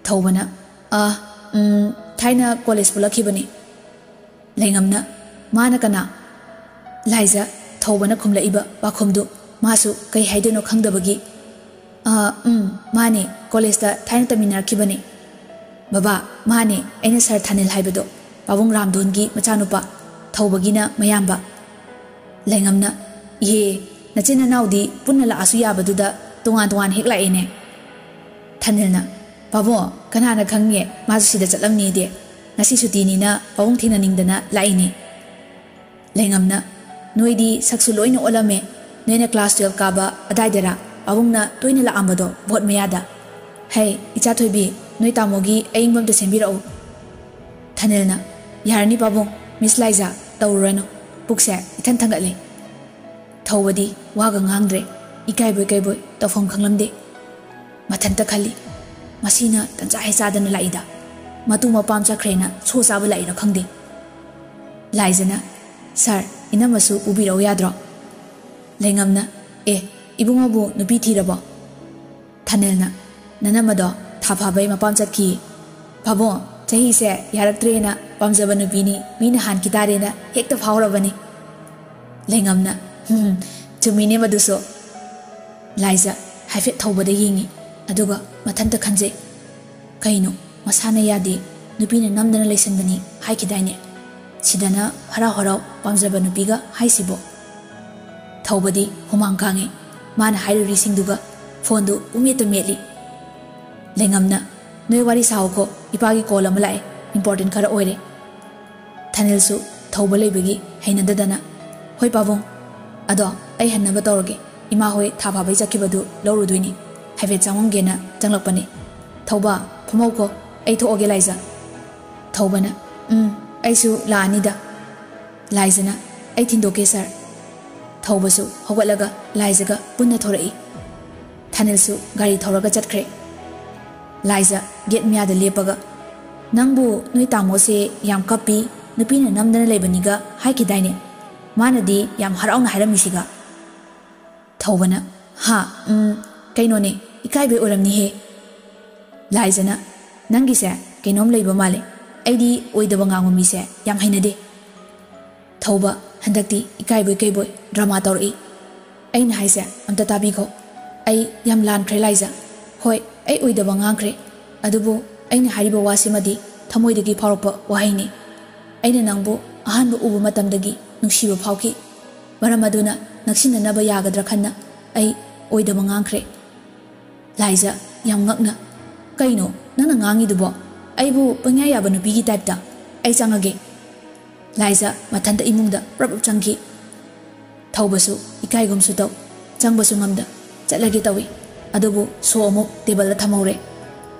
ꯊꯧꯕꯅ, "ꯑ, ꯎꯝ, ꯊꯥꯏꯅ ꯀꯣꯂꯦꯖ ꯄꯨꯜꯂꯛꯈꯤꯕꯅꯦ꯫" ꯂꯩꯉꯝꯅ, "ꯃꯥꯅ ꯀꯅꯥ?" ꯂꯥꯏꯖ, ꯊꯧꯕꯅ ꯈꯨꯝꯂꯛꯏꯕ ꯄꯥꯎꯈꯨꯝꯗꯨ ꯃꯥꯁꯨ ꯀꯩ ꯍꯥꯏꯗꯣꯏꯅꯣ ꯈꯪꯗꯕꯒꯤ, "ꯑ, ꯎꯝ, ꯃꯥꯅꯦ, ꯀꯣꯂꯦꯖꯇ ꯊꯥꯏꯅ ꯇꯝꯃꯤꯟꯅꯔꯛꯈꯤꯕꯅꯦ꯫" "ꯕꯕꯥ, ꯃꯥꯅꯦ, ꯑꯩꯅ ꯁꯥꯔ ꯊꯥꯅꯤꯜ ꯍꯥꯏꯕꯗꯣ, ꯄꯥꯕꯨꯡ ꯔꯥꯝꯙꯣꯟꯒꯤ ꯃꯆꯥꯅꯨꯄꯥ, ꯊꯧꯕꯒꯤꯅ ꯃꯌꯥꯝꯕ꯫" ꯂꯩꯉꯝꯅ, "ꯏꯍꯦ, "ꯅꯆꯤꯟ ꯅꯅꯥꯎꯗꯤ ꯄꯨꯟꯅ ꯂꯥꯛꯑꯁꯨ ꯌꯥꯕꯗꯨꯗ ꯇꯣꯉꯥꯟ ꯇꯣꯉꯥꯟ ꯍꯦꯛ ꯂꯥꯛꯑꯦꯅꯦ?" ꯊꯥꯅꯤꯜꯅ, "ꯄꯥꯕꯨꯡ, ꯀꯅꯥꯅ ꯈꯪꯉꯦ, ꯃꯥꯁꯨ ꯁꯤꯗ ꯆꯠꯂꯝꯅꯤꯗꯤ꯫ ꯉꯁꯤ ꯁꯨꯇꯤꯅꯤꯅ ꯄꯥꯕꯨꯡ ꯊꯦꯡꯅꯅꯤꯡꯗꯅ ꯂꯥꯛꯏꯅꯦ꯫" ꯂꯩꯉꯝꯅ, "ꯅꯣꯏꯗꯤ ꯁꯛꯁꯨ ꯂꯣꯏꯅ ꯑꯣꯜꯂꯝꯃꯦ꯫ ꯅꯣꯏꯅ ꯀ꯭ꯂꯥꯁ ꯇꯨꯌꯦꯜꯐ ꯀꯥꯕ ꯑꯗꯥꯏꯗꯔ ꯄꯥꯕꯨꯡꯅ ꯇꯣꯏꯅ ꯂꯥꯛꯑꯝꯕꯗꯣ, ꯚꯣꯠ ꯃꯌꯥꯗ? ꯍꯩ, ꯏꯆꯥ ꯊꯣꯏꯕꯤ, ꯅꯣꯏ ꯇꯥꯃꯣꯒꯤ ꯑꯌꯤꯡꯕ ꯑꯝꯇ ꯁꯦꯝꯕꯤꯔꯛꯎ꯫" ꯊꯥꯅꯤꯜꯅ, "ꯌꯥꯔꯅꯤ ꯄꯥꯕꯨꯡ, ꯃꯤꯁ ꯂꯥꯏꯖꯥ, ꯇꯧꯔꯨꯔꯅꯨ꯫ ꯄꯨꯛꯁꯦ ꯏꯊꯟ ꯊꯟꯒꯠꯂꯦ꯫" ꯊꯧꯕꯗꯤ ꯋꯥꯒ ꯉꯥꯡꯗ꯭ꯔꯦ꯫ ꯏꯀꯥꯏꯕꯣꯏ ꯀꯩꯕꯣꯏ ꯇꯧꯐꯝ ꯈꯪꯂꯝꯗꯦ꯫ ꯃꯊꯟꯇ ꯈꯜꯂꯤ, "ꯃꯁꯤꯅ ꯇꯟꯖꯥ ꯍꯦꯛ ꯆꯥꯗꯅ ꯂꯥꯛꯏꯗ꯫ ꯃꯇꯨ ꯃꯄꯥꯝ ꯆꯠꯈ꯭ꯔꯦꯅ ꯁꯣ ꯆꯥꯕ ꯂꯥꯛꯏꯔ ꯈꯪꯗꯦ꯫" ꯂꯥꯏꯖꯅ, "ꯁꯥꯔ, ꯏꯅꯝꯃꯁꯨ ꯄꯨꯕꯤꯔꯛꯎ ꯌꯥꯗ꯭ꯔꯣ?" ꯂꯩꯉꯝꯅ, "ꯑꯦ, ꯏꯕꯨꯡꯉꯣꯕꯨ ꯅꯨꯄꯤ ꯊꯤꯔꯕꯣ?" ꯊꯥꯅꯤꯜꯅ, "ꯅꯅꯝꯃꯗꯣ ꯊꯥ ꯐꯥꯕꯩ ꯃꯄꯥꯝ ꯆꯠꯈꯤ꯫ ꯄꯥꯕꯨꯡ, ꯆꯍꯤꯁꯦ ꯌꯥꯔꯛꯇ꯭ꯔꯦꯅ ꯄꯥꯝꯖꯕ ꯅꯨꯄꯤꯅꯤ, ꯃꯤꯅ ꯍꯥꯟꯈꯤ ꯇꯥꯔꯦꯅ ꯍꯦꯛꯇ ꯐꯥꯎꯔꯕꯅꯤ꯫" ꯂꯩꯉꯝꯅ, "ꯍꯨꯝ, ꯆꯨꯝꯃꯤꯅꯦ ꯃꯗꯨꯁꯨ꯫" ꯂꯥꯏꯖ ꯍꯥꯏꯐꯦꯠ ꯊꯧꯕꯗ ꯌꯦꯡꯉꯤ, ꯑꯗꯨꯒ ꯃꯊꯟꯇ ꯈꯟꯖꯩ, "ꯀꯩꯅꯣ, ꯃꯁꯥꯅ ꯌꯥꯗꯦ, ꯅꯨꯄꯤꯅ ꯅꯝꯗꯅ ꯂꯩꯁꯟꯕꯅꯤ ꯍꯥꯏꯈꯤꯗꯥꯏꯅꯦ? ꯁꯤꯗꯅ ꯍꯔꯥꯎ ꯍꯔꯥꯎ ꯄꯥꯝꯖꯕ ꯅꯨꯄꯤꯒ ꯍꯥꯏꯁꯤꯕꯣ?" ꯊꯧꯕꯗꯤ ꯍꯨꯃꯥꯡ ꯀꯥꯡꯉꯤ꯫ ꯃꯥꯅ ꯍꯥꯏꯔꯨꯔꯤꯁꯤꯡꯗꯨꯒ ꯐꯣꯟꯗꯨ ꯄꯨꯡꯃꯦꯠꯇ ꯃꯦꯠꯂꯤ꯫ ꯂꯩꯉꯝꯅ, "ꯅꯣꯏ ꯋꯥꯔꯤ ꯁꯥꯎꯀꯣ, ꯏꯄꯥꯒꯤ ꯀꯣꯜ ꯑꯃ ꯂꯥꯛꯑꯦ, ꯏꯝꯄꯣꯔꯇꯦꯟ ꯈꯔ ꯑꯣꯏꯔꯦ꯫" ꯊꯥꯅꯤꯜꯁꯨ ꯊꯧꯕ ꯂꯩꯕꯒꯤ ꯍꯩꯅꯗꯗꯅ, "ꯍꯣꯏ ꯄꯥꯕꯨꯡ, ꯑꯗꯣ ꯑꯩ ꯍꯟꯅꯕ ꯇꯧꯔꯒꯦ, ꯏꯃꯥ ꯍꯣꯏ ꯊꯥ ꯐꯥꯕꯩ ꯆꯠꯈꯤꯕꯗꯨ ꯂꯧꯔꯨꯗꯣꯏꯅꯤ, ꯍꯥꯏꯐꯦꯠ ꯆꯪꯉꯝꯒꯦꯅ ꯆꯪꯂꯛꯄꯅꯤ꯫ ꯊꯧꯕ, ꯐꯝꯍꯧꯀꯣ, ꯑꯩ ꯊꯣꯛꯑꯒꯦ ꯂꯥꯏꯖ꯫" ꯊꯧꯕꯅ, "ꯎꯝ, ꯑꯩꯁꯨ ꯂꯥꯛꯑꯅꯤꯗ꯫" ꯂꯥꯏꯖꯅ, "ꯑꯩ ꯊꯤꯟꯗꯣꯛꯀꯦ ꯁꯥꯔ꯫" ꯊꯧꯕꯁꯨ ꯍꯧꯒꯠꯂꯒ ꯂꯥꯏꯖꯒ ꯄꯨꯟꯅ ꯊꯣꯔꯛꯏ꯫ ꯊꯥꯅꯤꯜꯁꯨ ꯒꯥꯔꯤ ꯊꯧꯔꯒ ꯆꯠꯈ꯭ꯔꯦ꯫ ꯂꯥꯏꯖ ꯒꯦꯠ ꯃꯌꯥꯗ ꯂꯦꯞꯄꯒ, "ꯅꯪꯕꯨ ꯅꯣꯏ ꯇꯥꯃꯣꯁꯦ ꯌꯥꯝ ꯀꯞꯄꯤ, ꯅꯨꯄꯤꯅ ꯅꯝꯗꯅ ꯂꯩꯕꯅꯤꯒ ꯍꯥꯏꯈꯤꯗꯥꯏꯅꯦ? ꯃꯥꯅꯗꯤ ꯌꯥꯝ ꯍꯔꯥꯎꯅ ꯍꯥꯏꯔꯝꯃꯤꯁꯤꯒ꯫" ꯊꯧꯕꯅ, "ꯍꯥ, ꯎꯝ, ꯀꯩꯅꯣꯅꯦ, ꯏꯀꯥꯏꯕꯩ ꯑꯣꯏꯔꯝꯅꯤꯍꯦ꯫" ꯂꯥꯏꯖꯅ, "ꯅꯪꯒꯤꯁꯦ ꯀꯩꯅꯣꯝ ꯂꯩꯕ ꯃꯥꯜꯂꯦ꯫ ꯑꯩꯗꯤ ꯑꯣꯏꯗꯕ ꯉꯥꯡꯕ ꯃꯤꯁꯦ ꯌꯥꯝ ꯍꯩꯅꯗꯦ꯫" ꯊꯧꯕ ꯍꯟꯗꯛꯇꯤ ꯏꯀꯥꯏꯕꯣꯏ ꯀꯩꯕꯣꯏ ꯗ꯭ꯔꯃꯥ ꯇꯧꯔꯛꯏ꯫ "ꯑꯩꯅ ꯍꯥꯏꯁꯦ ꯑꯝꯇ ꯇꯥꯕꯤꯈꯣ꯫ ꯑꯩ ꯌꯥꯝ ꯂꯥꯟꯈ꯭ꯔꯦ ꯂꯥꯏꯖ꯫ ꯍꯣꯏ, ꯑꯩ ꯑꯣꯏꯗꯕ ꯉꯥꯡꯈ꯭ꯔꯦ꯫ ꯑꯗꯨꯕꯨ ꯑꯩꯅ ꯍꯥꯏꯔꯤꯕ ꯋꯥꯁꯤꯃꯗꯤ ꯊꯃꯣꯏꯗꯒꯤ ꯐꯥꯎꯔꯛꯄ ꯋꯥꯍꯩꯅꯤ꯫ ꯑꯩꯅ ꯅꯪꯕꯨ ꯑꯍꯥꯟꯕ ꯎꯕ ꯃꯇꯝꯗꯒꯤ ꯅꯨꯡꯁꯤꯕ ꯐꯥꯎꯈꯤ꯫ ꯃꯔꯝ ꯑꯗꯨꯅ ꯅꯛꯁꯤꯟꯅꯅꯕ ꯌꯥꯒꯗ꯭ꯔꯥ ꯈꯟꯅ ꯑꯩ ꯑꯣꯏꯗꯕ ꯉꯥꯡꯈ꯭ꯔꯦ꯫ ꯂꯥꯏꯖ ꯌꯥꯝ ꯉꯛꯅ, "ꯀꯩꯅꯣ ꯅꯪꯅ ꯉꯥꯡꯉꯤꯗꯨꯕꯣ? ꯑꯩꯕꯨ ꯄꯪꯌꯥ ꯌꯥꯕ ꯅꯨꯄꯤꯒꯤ ꯇꯥꯏꯞꯇ?" ꯑꯩ ꯆꯪꯉꯒꯦ꯫ ꯂꯥꯏꯖ ꯃꯊꯟꯇ ꯏꯃꯨꯡꯗ ꯄ꯭ꯔꯞ ꯄ꯭ꯔꯞ ꯆꯪꯈꯤ꯫ ꯊꯧꯕꯁꯨ ꯏꯀꯥꯏꯒꯨꯝꯁꯨ ꯇꯧ, ꯆꯪꯕꯁꯨ ꯉꯝꯗ, "ꯆꯠꯂꯒꯦ ꯇꯧꯏ, ꯑꯗꯨꯕꯨ ꯁꯣ ꯑꯃꯨꯛ ꯇꯦꯕꯜꯗ ꯊꯝꯍꯧꯔꯦ꯫"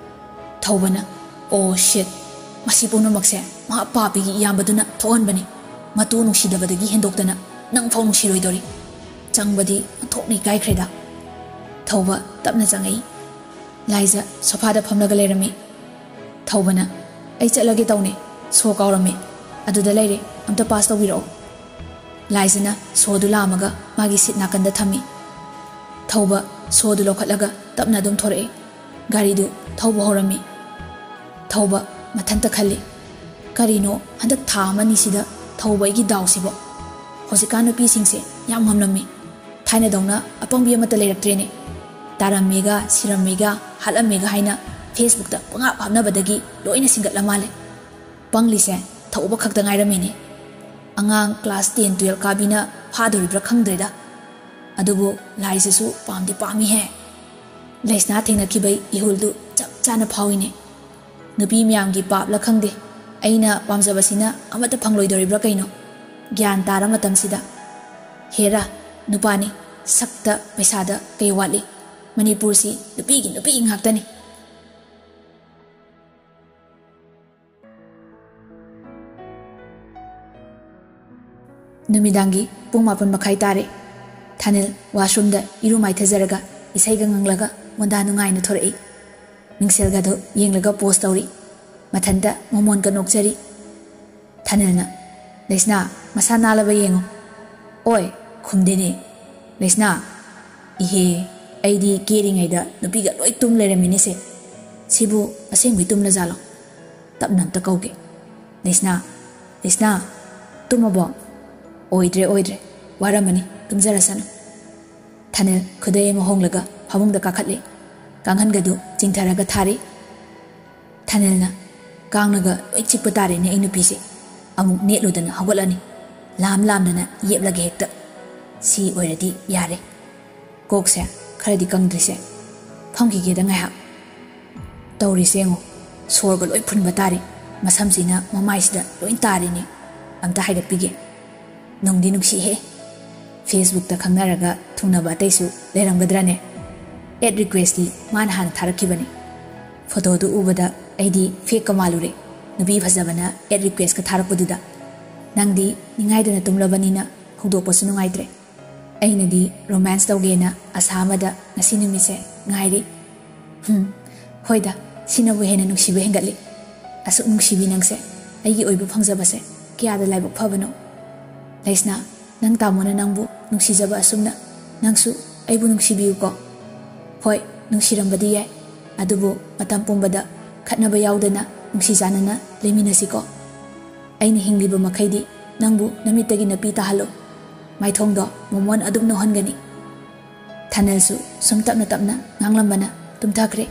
ꯊꯧꯕꯅ, "ꯑꯣ ꯁꯤꯠ, ꯃꯁꯤ ꯄꯨꯝꯅꯃꯛꯁꯦ ꯃꯍꯥꯛ ꯄꯥꯄꯤꯒꯤ ꯏꯌꯥꯝꯕꯗꯨꯅ ꯊꯣꯛꯍꯟꯕꯅꯤ꯫ ꯃꯇꯨ ꯅꯨꯡꯁꯤꯗꯕꯗꯒꯤ ꯍꯦꯟꯗꯣꯛꯇꯅ ꯅꯪ ꯐꯥꯎ ꯅꯨꯡꯁꯤꯔꯣꯏꯗꯣꯔꯤ꯫ ꯆꯪꯕꯗꯤ ꯑꯣꯟꯊꯣꯛꯅ ꯏꯀꯥꯏꯈ꯭ꯔꯦꯗ꯫" ꯊꯧꯕ ꯇꯞꯅ ꯆꯪꯉꯛꯏ꯫ ꯂꯥꯏꯖ ꯁꯣꯐꯥꯗ ꯐꯝꯂꯒ ꯂꯩꯔꯝꯃꯤ꯫ ꯊꯧꯕꯅ, "ꯑꯩ ꯆꯠꯂꯒꯦ ꯇꯧꯅꯦ, ꯁꯣ ꯀꯥꯎꯔꯝꯃꯦ꯫ ꯑꯗꯨꯗ ꯂꯩꯔꯦ, ꯑꯝꯇ ꯄꯥꯁ ꯇꯧꯕꯤꯔꯛꯑꯣ꯫" ꯂꯥꯏꯖꯅ ꯁꯣꯗꯨ ꯂꯥꯝꯃꯒ ꯃꯥꯒꯤ ꯁꯤꯠ ꯅꯥꯀꯟꯗ ꯊꯝꯃꯤ꯫ ꯊꯧꯕ ꯁꯣꯗꯨ ꯂꯧꯈꯠꯂꯒ ꯇꯞꯅ ꯑꯗꯨꯝ ꯊꯣꯔꯛꯑꯦ꯫ ꯒꯥꯔꯤꯗꯨ ꯊꯧꯕ ꯍꯧꯔꯝꯃꯤ꯫ ꯊꯧꯕ ꯃꯊꯟꯇ ꯈꯜꯂꯤ, "ꯀꯔꯤꯅꯣ ꯍꯟꯗꯛ ꯊꯥ ꯑꯃꯅꯤꯁꯤꯗ ꯊꯧꯕ ꯑꯩꯒꯤ ꯗꯥꯎꯁꯤꯕꯣ? ꯍꯧꯖꯤꯛꯀꯥꯟ ꯅꯨꯄꯤꯁꯤꯡꯁꯦ ꯌꯥꯝ ꯉꯝꯂꯝꯃꯤ꯫ ꯊꯥꯏꯅꯗꯧꯅ ꯑꯄꯪꯕꯤ ꯑꯃꯠꯇ ꯂꯩꯔꯛꯇ꯭ꯔꯦꯅꯦ꯫ ꯇꯥꯔꯝꯃꯦꯒ, ꯁꯤꯔꯝꯃꯦꯒ, ꯍꯥꯠꯂꯝꯃꯦꯒ ꯍꯥꯏꯅ Facebookꯇ ꯄꯪꯍꯥꯞ ꯍꯥꯞꯅꯕꯗꯒꯤ ꯂꯣꯏꯅ ꯁꯤꯡꯒꯠꯂ ꯃꯥꯜꯂꯦ꯫ ꯄꯪꯂꯤꯁꯦ ꯊꯧꯕ ꯈꯛꯇ ꯉꯥꯏꯔꯝꯃꯤꯅꯦ꯫ ꯑꯉꯥꯡ class ten twelve ꯀꯥꯕꯤꯅ ꯐꯥꯗꯣꯔꯤꯕ꯭ꯔꯥ ꯈꯪꯗ꯭ꯔꯦꯗ꯫ ꯑꯗꯨꯕꯨ ꯂꯥꯏꯁꯤꯁꯨ ꯄꯥꯝꯗꯤ ꯄꯥꯝꯃꯤꯍꯦ꯫" ꯂꯩꯁꯅꯥ ꯊꯦꯡꯅꯈꯤꯕꯩ ꯏꯍꯨꯜꯗꯨ ꯆꯞ ꯆꯥꯅ ꯐꯥꯎꯏꯅꯦ꯫ ꯅꯨꯄꯤ ꯃꯌꯥꯝꯒꯤ ꯄꯥꯞꯂ ꯈꯪꯗꯦ, ꯑꯩꯅ ꯄꯥꯝꯖꯕꯁꯤꯅ ꯑꯃꯠꯇ ꯐꯪꯂꯣꯏꯗꯧꯔꯤꯕ꯭ꯔꯥ ꯀꯩꯅꯣ? ꯒ꯭ꯌꯥꯟ ꯇꯥꯔ ꯃꯇꯝꯁꯤꯗ꯫ ꯍꯦꯔꯥ, ꯅꯨꯄꯥꯅꯤ, ꯁꯛꯇ ꯄꯩꯁꯥꯗ ꯀꯩ ꯋꯥꯠꯂꯤ? ꯃꯅꯤꯄꯨꯔꯁꯤ ꯅꯨꯄꯤꯒꯤ ꯅꯨꯄꯤ ꯉꯥꯛꯇꯅꯤ꯫ ꯅꯨꯃꯤꯗꯥꯡꯒꯤ ꯄꯨꯡ ꯃꯥꯄꯟ ꯃꯈꯥꯏ ꯇꯥꯔꯦ꯫ ꯊꯥꯅꯤꯜ washroomꯗ ꯏꯔꯨ ꯃꯥꯏꯊꯖꯔꯒ ꯏꯁꯩꯒ ꯉꯪꯂꯒ ꯃꯣꯟꯗꯥ ꯅꯨꯡꯉꯥꯏꯅ ꯊꯣꯔꯛꯏ꯫ ꯃꯤꯡꯁꯦꯜꯒꯗꯣ ꯌꯦꯡꯂꯒ pose ꯇꯧꯔꯤ꯫ ꯃꯊꯟꯇ ꯃꯃꯣꯟꯒ ꯅꯣꯛꯆꯔꯤ꯫ ꯊꯥꯅꯤꯜꯅ, "ꯂꯩꯁꯅꯥ, ꯃꯁꯥ ꯅꯥꯜꯂꯕ ꯌꯦꯡꯉꯨ꯫" "ꯑꯣꯏ!" ꯈꯨꯝꯗꯦꯅꯦ꯫ "ꯂꯩꯁꯅꯥ!" "ꯏꯍꯦ, ꯑꯩꯗꯤ ꯀꯦꯔꯤꯉꯩꯗ ꯅꯨꯄꯤꯒ ꯂꯣꯏ ꯇꯨꯝ ꯂꯩꯔꯝꯃꯤꯅꯦꯁꯦ꯫ ꯁꯤꯕꯨ ꯑꯁꯦꯡꯕꯩ ꯇꯨꯝꯂꯖꯥꯠꯂꯣ? ꯇꯞꯅ ꯑꯝꯇ ꯀꯧꯒꯦ꯫ ꯂꯩꯁꯅꯥ, ꯂꯩꯁꯅꯥ, ꯇꯨꯝꯃꯕꯣ? ꯑꯣꯏꯗ꯭ꯔꯦ, ꯑꯣꯏꯗ꯭ꯔꯦ, ꯋꯥꯔꯝꯃꯅꯤ, ꯇꯨꯝꯖꯔꯁꯅꯨ꯫" ꯊꯥꯅꯤꯜ ꯈꯨꯗꯩ ꯑꯃ ꯍꯣꯡꯂꯒ ꯐꯃꯨꯡꯗ ꯀꯥꯈꯠꯂꯦ꯫ ꯀꯥꯡꯈꯟꯒꯗꯨ ꯆꯤꯡꯊꯔꯒ ꯊꯥꯔꯦ꯫ ꯊꯥꯅꯤꯜꯅ, "ꯀꯥꯡꯅꯒ ꯂꯣꯏ ꯆꯤꯛꯄ ꯇꯥꯔꯦꯅꯦ ꯑꯩ ꯅꯨꯄꯤꯁꯦ꯫ ꯑꯃꯨꯛ ꯅꯦꯠꯂꯨꯗꯅ ꯍꯧꯒꯠꯂꯅꯤ꯫ ꯂꯥꯝ ꯂꯥꯝꯗꯅ ꯌꯦꯞꯂꯒꯦ ꯍꯦꯛꯇ꯫" ꯁꯤ ꯑꯣꯏꯔꯗꯤ ꯌꯥꯔꯦ꯫ ꯀꯣꯛꯁꯦ ꯈꯔꯗꯤ ꯀꯪꯗ꯭ꯔꯤꯁꯦ꯫ ꯐꯝꯈꯤꯒꯦꯗ ꯉꯥꯏꯍꯥꯛ꯫ ꯇꯧꯔꯤꯁꯦ ꯌꯦꯡꯉꯣ, ꯁꯣꯔꯒ ꯂꯣꯏ ꯐꯨꯟꯕ ꯇꯥꯔꯦ꯫ ꯃꯁꯝꯁꯤꯅ ꯃꯃꯥꯏꯁꯤꯗ ꯂꯣꯏ ꯇꯥꯔꯤꯅꯦ꯫ ꯑꯝꯇ ꯍꯥꯏꯒꯠꯄꯤꯒꯦ꯫ ꯅꯨꯡꯗꯤ ꯅꯨꯡꯁꯤꯍꯦ꯫ Facebookꯇ ꯈꯪꯅꯔꯒ ꯊꯨꯡꯅꯕ ꯑꯇꯩꯁꯨ ꯂꯩꯔꯝꯒꯗ꯭ꯔꯅꯦ? Add requestꯇꯤ ꯃꯥꯅ ꯍꯥꯟꯅ ꯊꯥꯔꯛꯈꯤꯕꯅꯤ꯫ ꯐꯣꯇꯣꯗꯨ ꯎꯕꯗ ꯑꯩꯗꯤ fakeꯀ ꯃꯥꯜꯂꯨꯔꯦ, ꯅꯨꯄꯤ ꯐꯖꯕꯅ add requestꯀ ꯊꯥꯔꯛꯄꯗꯨꯗ꯫ ꯅꯪꯗꯤ ꯅꯤꯡꯉꯥꯏꯗꯅ ꯇꯨꯝꯂꯕꯅꯤꯅ ꯍꯧꯗꯣꯛꯄꯁꯨ ꯅꯨꯡꯉꯥꯏꯇ꯭ꯔꯦ꯫ ꯑꯩꯅꯗꯤ romance ꯇꯧꯒꯦꯅ ꯑꯁꯥ ꯑꯃꯗ ꯉꯁꯤ ꯅꯨꯃꯤꯠꯁꯦ ꯉꯥꯏꯔꯤ꯫ ꯍꯨꯝ, ꯍꯣꯏꯗ, ꯁꯤꯅꯕꯨ ꯍꯦꯟꯅ ꯅꯨꯡꯁꯤꯕ ꯍꯦꯟꯒꯠꯂꯤ꯫ ꯑꯁꯨꯛ ꯅꯨꯡꯁꯤꯕꯤ ꯅꯪꯁꯦ ꯑꯩꯒꯤ ꯑꯣꯏꯕ ꯐꯪꯖꯕꯁꯦ ꯀꯌꯥꯗ ꯂꯥꯏꯕꯛ ꯐꯕꯅꯣ꯫ ꯂꯩꯁꯅꯥ, ꯅꯪ ꯇꯥꯃꯣꯅ ꯅꯪꯕꯨ ꯅꯨꯡꯁꯤꯖꯕ ꯑꯁꯨꯝꯅ ꯅꯪꯁꯨ ꯑꯩꯕꯨ ꯅꯨꯡꯁꯤꯕꯤꯌꯨꯀꯣ꯫ ꯍꯣꯏ, ꯅꯨꯡꯁꯤꯔꯝꯕꯗꯤ ꯌꯥꯏ, ꯑꯗꯨꯕꯨ ꯃꯇꯝ ꯄꯨꯝꯕꯗ ꯈꯠꯅꯕ ꯌꯥꯎꯗꯅ ꯅꯨꯡꯁꯤ ꯆꯥꯟꯅꯅ ꯂꯩꯃꯤꯟꯅꯁꯤꯀꯣ꯫ ꯑꯩꯅ ꯍꯤꯡꯂꯤꯕ ꯃꯈꯩꯗꯤ ꯅꯪꯕꯨ ꯅꯃꯤꯠꯇꯒꯤ ꯅꯄꯤ ꯇꯥꯍꯜꯂꯣ꯫ ꯃꯥꯏꯊꯣꯡꯗꯣ ꯃꯣꯃꯣꯟ ꯑꯗꯨꯝ ꯅꯣꯛꯍꯟꯒꯅꯤ꯫ ꯊꯥꯅꯤꯜꯁꯨ ꯁꯨꯝ ꯇꯞꯅ ꯇꯞꯅ ꯉꯥꯡꯂꯝꯕꯅ ꯇꯨꯝꯊꯈ꯭ꯔꯦ꯫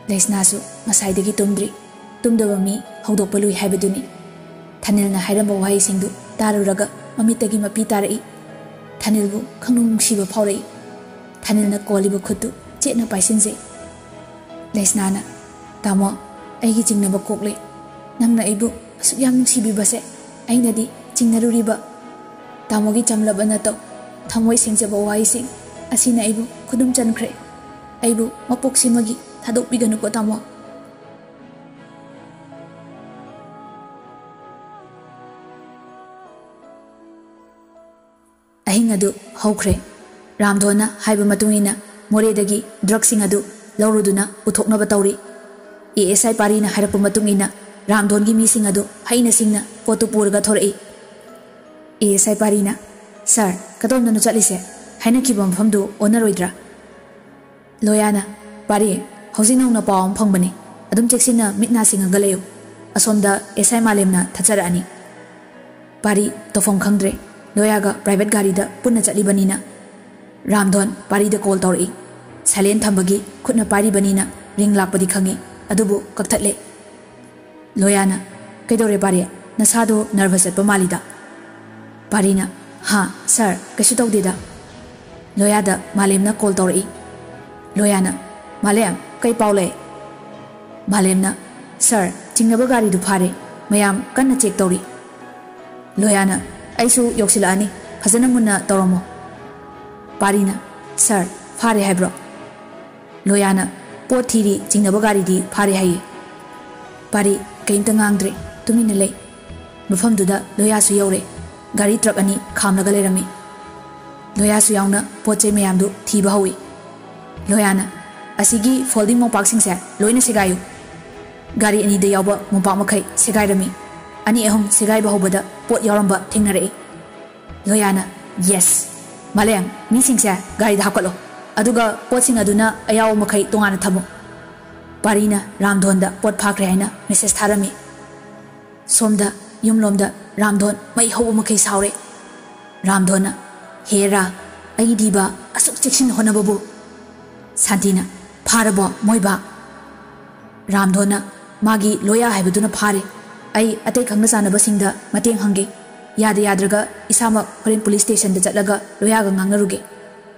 ꯂꯩꯁꯅꯥꯁꯨ ꯉꯁꯥꯏꯗꯒꯤ ꯇꯨꯝꯗ꯭ꯔꯤ꯫ ꯇꯨꯝꯗꯕ ꯃꯤ ꯍꯧꯗꯣꯛꯄ ꯂꯨꯏ ꯍꯥꯏꯕꯗꯨꯅꯤ꯫ ꯊꯥꯅꯤꯜꯅ ꯍꯥꯏꯔꯝꯕ ꯋꯥꯍꯩꯁꯤꯡꯗꯨ ꯇꯥꯔꯨꯔꯒ ꯃꯃꯤꯠꯇꯒꯤ ꯃꯄꯤ ꯇꯥꯔꯛꯏ꯫ ꯊꯥꯅꯤꯜꯕꯨ ꯈꯪꯅꯨꯡ ꯅꯨꯡꯁꯤꯕ ꯐꯥꯎꯔꯛꯏ꯫ ꯊꯥꯅꯤꯜꯅ ꯀꯣꯜꯂꯤꯕ ꯈꯨꯠꯇꯨ ꯆꯦꯠꯅ ꯄꯥꯏꯁꯤꯟꯖꯩ꯫ ꯂꯩꯁꯅꯥꯅ, "ꯇꯥꯃꯣ, ꯑꯩꯒꯤ ꯆꯤꯡꯅꯕ ꯀꯣꯛꯂꯦ꯫ ꯅꯪꯅ ꯑꯩꯕꯨ ꯑꯁꯨꯛ ꯌꯥꯝ ꯅꯨꯡꯁꯤꯕꯤꯕꯁꯦ ꯑꯩꯅꯗꯤ ꯆꯤꯡꯅꯔꯨꯔꯤꯕ꯫ ꯇꯥꯃꯣꯒꯤ ꯆꯝꯂꯕ ꯅꯇꯧ, ꯊꯃꯣꯏ ꯁꯦꯡꯖꯕ ꯋꯥꯍꯩꯁꯤꯡ ꯑꯁꯤꯅ ꯑꯩꯕꯨ ꯈꯨꯗꯨꯝ ꯆꯟꯈ꯭ꯔꯦ꯫ ꯑꯩꯕꯨ ꯃꯄꯣꯛꯁꯤꯃꯒꯤ ꯊꯥꯗꯣꯛꯄꯤꯒꯅꯨꯀꯣ ꯇꯥꯃꯣ꯫" ꯑꯍꯤꯡ ꯑꯗꯨ ꯍꯧꯈ꯭ꯔꯦ꯫ ꯔꯥꯝꯙꯣꯟꯅ ꯍꯥꯏꯕ ꯃꯇꯨꯡ ꯏꯟꯅ ꯃꯣꯔꯦꯗꯒꯤ ꯗ꯭ꯔꯒꯁꯤꯡ ꯑꯗꯨ ꯂꯧꯔꯨꯗꯨꯅ ꯄꯨꯊꯣꯛꯅꯕ ꯇꯧꯔꯤ꯫ ꯑꯦ ꯑꯦꯁ ꯑꯥꯏ ꯄꯥꯔꯤꯅ ꯍꯥꯏꯔꯛꯄ ꯃꯇꯨꯡ ꯏꯟꯅ ꯔꯥꯝꯙꯣꯟꯒꯤ ꯃꯤꯁꯤꯡ ꯑꯗꯨ ꯍꯩꯅ ꯁꯤꯡꯅ ꯄꯣꯠꯇꯨ ꯄꯨꯔꯒ ꯊꯣꯔꯛꯏ꯫ ꯑꯦ ꯑꯦꯁ ꯑꯥꯏ ꯄꯥꯔꯤꯅ, "ꯁꯥꯔ, ꯀꯗꯣꯝꯗꯅꯣ ꯆꯠꯂꯤꯁꯦ? ꯍꯥꯏꯅꯈꯤꯕ ꯃꯐꯝꯗꯨ ꯑꯣꯟꯅꯔꯣꯏꯗ꯭ꯔꯥ?" ꯂꯣꯌꯥꯅ, "ꯄꯥꯔꯤ, ꯍꯧꯖꯤꯛ ꯅꯧꯅ ꯄꯥꯎ ꯑꯃ ꯐꯪꯕꯅꯤ꯫ ꯑꯗꯨꯝ ꯆꯦꯛꯁꯤꯟꯅ ꯃꯤꯠ ꯅꯥ ꯁꯤꯡꯉꯒ ꯂꯩꯌꯨ꯫ ꯑꯁꯣꯝꯗ ꯑꯦꯁ ꯑꯥꯏ ꯃꯥꯂꯦꯝꯅ ꯊꯠꯆꯔꯛꯑꯅꯤ꯫" ꯄꯥꯔꯤ ꯇꯧꯐꯝ ꯈꯪꯗ꯭ꯔꯦ꯫ ꯂꯣꯌꯥꯒ ꯄ꯭ꯔꯥꯏꯚꯦꯠ ꯒꯥꯔꯤꯗ ꯄꯨꯟꯅ ꯆꯠꯂꯤꯕꯅꯤꯅ꯫ ꯔꯥꯝꯙꯣꯟ ꯄꯥꯔꯤꯗ ꯀꯣꯜ ꯇꯧꯔꯛꯏ꯫ ꯁꯥꯏꯂꯦꯟ ꯊꯝꯕꯒꯤ ꯈꯨꯠꯅ ꯄꯥꯏꯔꯤꯕꯅꯤꯅ ꯔꯤꯡ ꯂꯥꯛꯄꯗꯤ ꯈꯪꯉꯤ, ꯑꯗꯨꯕꯨ ꯀꯛꯊꯠꯂꯦ꯫ ꯂꯣꯌꯥꯅ, "ꯀꯩꯗꯧꯔꯦ ꯄꯥꯔꯤ? ꯅꯁꯥꯗꯣ ꯅꯔꯚꯁ ꯆꯠꯄ ꯃꯥꯜꯂꯤꯗ?" ꯄꯥꯔꯤꯅ, ꯍꯥ ꯁꯥꯔ, ꯀꯩꯁꯨ ꯇꯧꯗꯦꯗ꯫ ꯂꯣꯌꯥꯗ ꯃꯥꯂꯦꯝꯅ ꯀꯣꯜ ꯇꯧꯔꯛꯏ꯫ ꯂꯣꯌꯥꯅ, "ꯃꯥꯂꯦꯝ, ꯀꯩ ꯄꯥꯎ ꯂꯩ?" ꯃꯥꯂꯦꯝꯅ, "ꯁꯥꯔ, ꯆꯤꯡꯅꯕ ꯒꯥꯔꯤꯗꯨ ꯐꯥꯔꯦ꯫ ꯃꯌꯥꯝ ꯀꯟꯅ ꯆꯦꯛ ꯇꯧꯔꯤ꯫" ꯂꯣꯌꯥꯅ, "ꯑꯩꯁꯨ ꯌꯧꯁꯤꯜꯂꯛꯑꯅꯤ, ꯐꯖꯅ ꯃꯨꯟꯅ ꯇꯧꯔꯝꯃꯣ꯫" ꯄꯥꯔꯤꯅ, "ꯁꯥꯔ, ꯐꯥꯔꯦ ꯍꯥꯏꯕ꯭ꯔꯣ?" ꯂꯣꯌꯥꯅ, "ꯄꯣꯠ ꯊꯤꯔꯤ ꯆꯤꯡꯅꯕ ꯒꯥꯔꯤꯗꯤ ꯐꯥꯔꯦ ꯍꯥꯏꯌꯦ꯫" ꯄꯥꯔꯤ ꯀꯩꯝꯇ ꯉꯥꯡꯗ꯭ꯔꯦ, ꯇꯨꯃꯤꯟꯅ ꯂꯩ꯫ ꯃꯐꯝꯗꯨꯗ ꯂꯣꯌꯥꯁꯨ ꯌꯧꯔꯦ꯫ ꯒꯥꯔꯤ ꯇ꯭ꯔꯛ ꯑꯅꯤ ꯈꯥꯝꯂꯒ ꯂꯩꯔꯝꯃꯤ꯫ ꯂꯣꯌꯥꯁꯨ ꯌꯥꯎꯅ ꯄꯣꯠ ꯆꯩ ꯃꯌꯥꯝꯗꯨ ꯊꯤꯕ ꯍꯧꯏ꯫ ꯂꯣꯌꯥꯅ, "ꯑꯁꯤꯒꯤ ꯐꯣꯜꯗꯤꯡ ꯃꯣꯝꯄꯥꯛꯁꯤꯡꯁꯦ ꯂꯣꯏꯅ ꯁꯦꯒꯥꯏꯌꯨ꯫ ꯒꯥꯔꯤ ꯑꯅꯤꯗ ꯌꯥꯎꯕ ꯃꯣꯝꯄꯥꯛ ꯃꯈꯩ ꯁꯦꯒꯥꯏꯔꯝꯃꯤ꯫ ꯑꯅꯤ ꯑꯍꯨꯝ ꯁꯦꯒꯥꯏꯕ ꯍꯧꯕꯗ ꯄꯣꯠ ꯌꯥꯎꯔꯝꯕ ꯊꯦꯡꯅꯔꯛꯏ꯫" ꯂꯣꯌꯥꯅ, "ꯌꯦꯁ! ꯃꯥꯂꯦꯝ, ꯃꯤꯁꯤꯡꯁꯦ ꯒꯥꯔꯤꯗ ꯍꯥꯞꯀꯠꯂꯣ꯫ ꯑꯗꯨꯒ ꯄꯣꯠꯁꯤꯡ ꯑꯗꯨꯅ ꯑꯌꯥꯎꯕ ꯃꯈꯩ ꯇꯣꯉꯥꯟꯅ ꯊꯝꯃꯨ꯫" ꯄꯥꯔꯤꯅ ꯔꯥꯝꯙꯣꯟꯗ ꯄꯣꯠ ꯐꯥꯈ꯭ꯔꯦ ꯍꯥꯏꯅ ꯃꯦꯁꯦꯖ ꯊꯥꯔꯝꯃꯤ꯫ ꯁꯣꯝꯗ ꯌꯨꯝꯂꯣꯝꯗ ꯔꯥꯝꯙꯣꯟ ꯃꯩ ꯍꯧꯕ ꯃꯈꯩ ꯁꯥꯎꯔꯦ꯫ ꯔꯥꯝꯙꯣꯟꯅ, "ꯍꯦꯔꯥ, ꯑꯩꯒꯤ ꯗꯤꯕ ꯑꯁꯨꯛ ꯆꯦꯛꯁꯤꯟꯅ ꯍꯣꯠꯅꯕꯕꯨ꯫" ꯁꯥꯟꯇꯤꯅ, "ꯐꯥꯔꯕꯣ ꯃꯣꯏꯕꯥ?" ꯔꯥꯝꯙꯣꯟꯅ, "ꯃꯥꯒꯤ ꯂꯣꯌꯥ ꯍꯥꯏꯕꯗꯨꯅ ꯐꯥꯔꯦ꯫ ꯑꯩ ꯑꯇꯩ ꯈꯪꯅ ꯆꯥꯟꯅꯕꯁꯤꯡꯗ ꯃꯇꯦꯡ ꯍꯪꯒꯦ꯫ ꯌꯥꯗ ꯌꯥꯗ꯭ꯔꯒ ꯏꯁꯥꯃꯛ ꯍꯣꯔꯦꯟ ꯄꯨꯂꯤꯁ ꯁ꯭ꯇꯦꯁꯟꯗ ꯆꯠꯂꯒ ꯂꯣꯌꯥꯒ ꯉꯥꯡꯅꯔꯨꯒꯦ꯫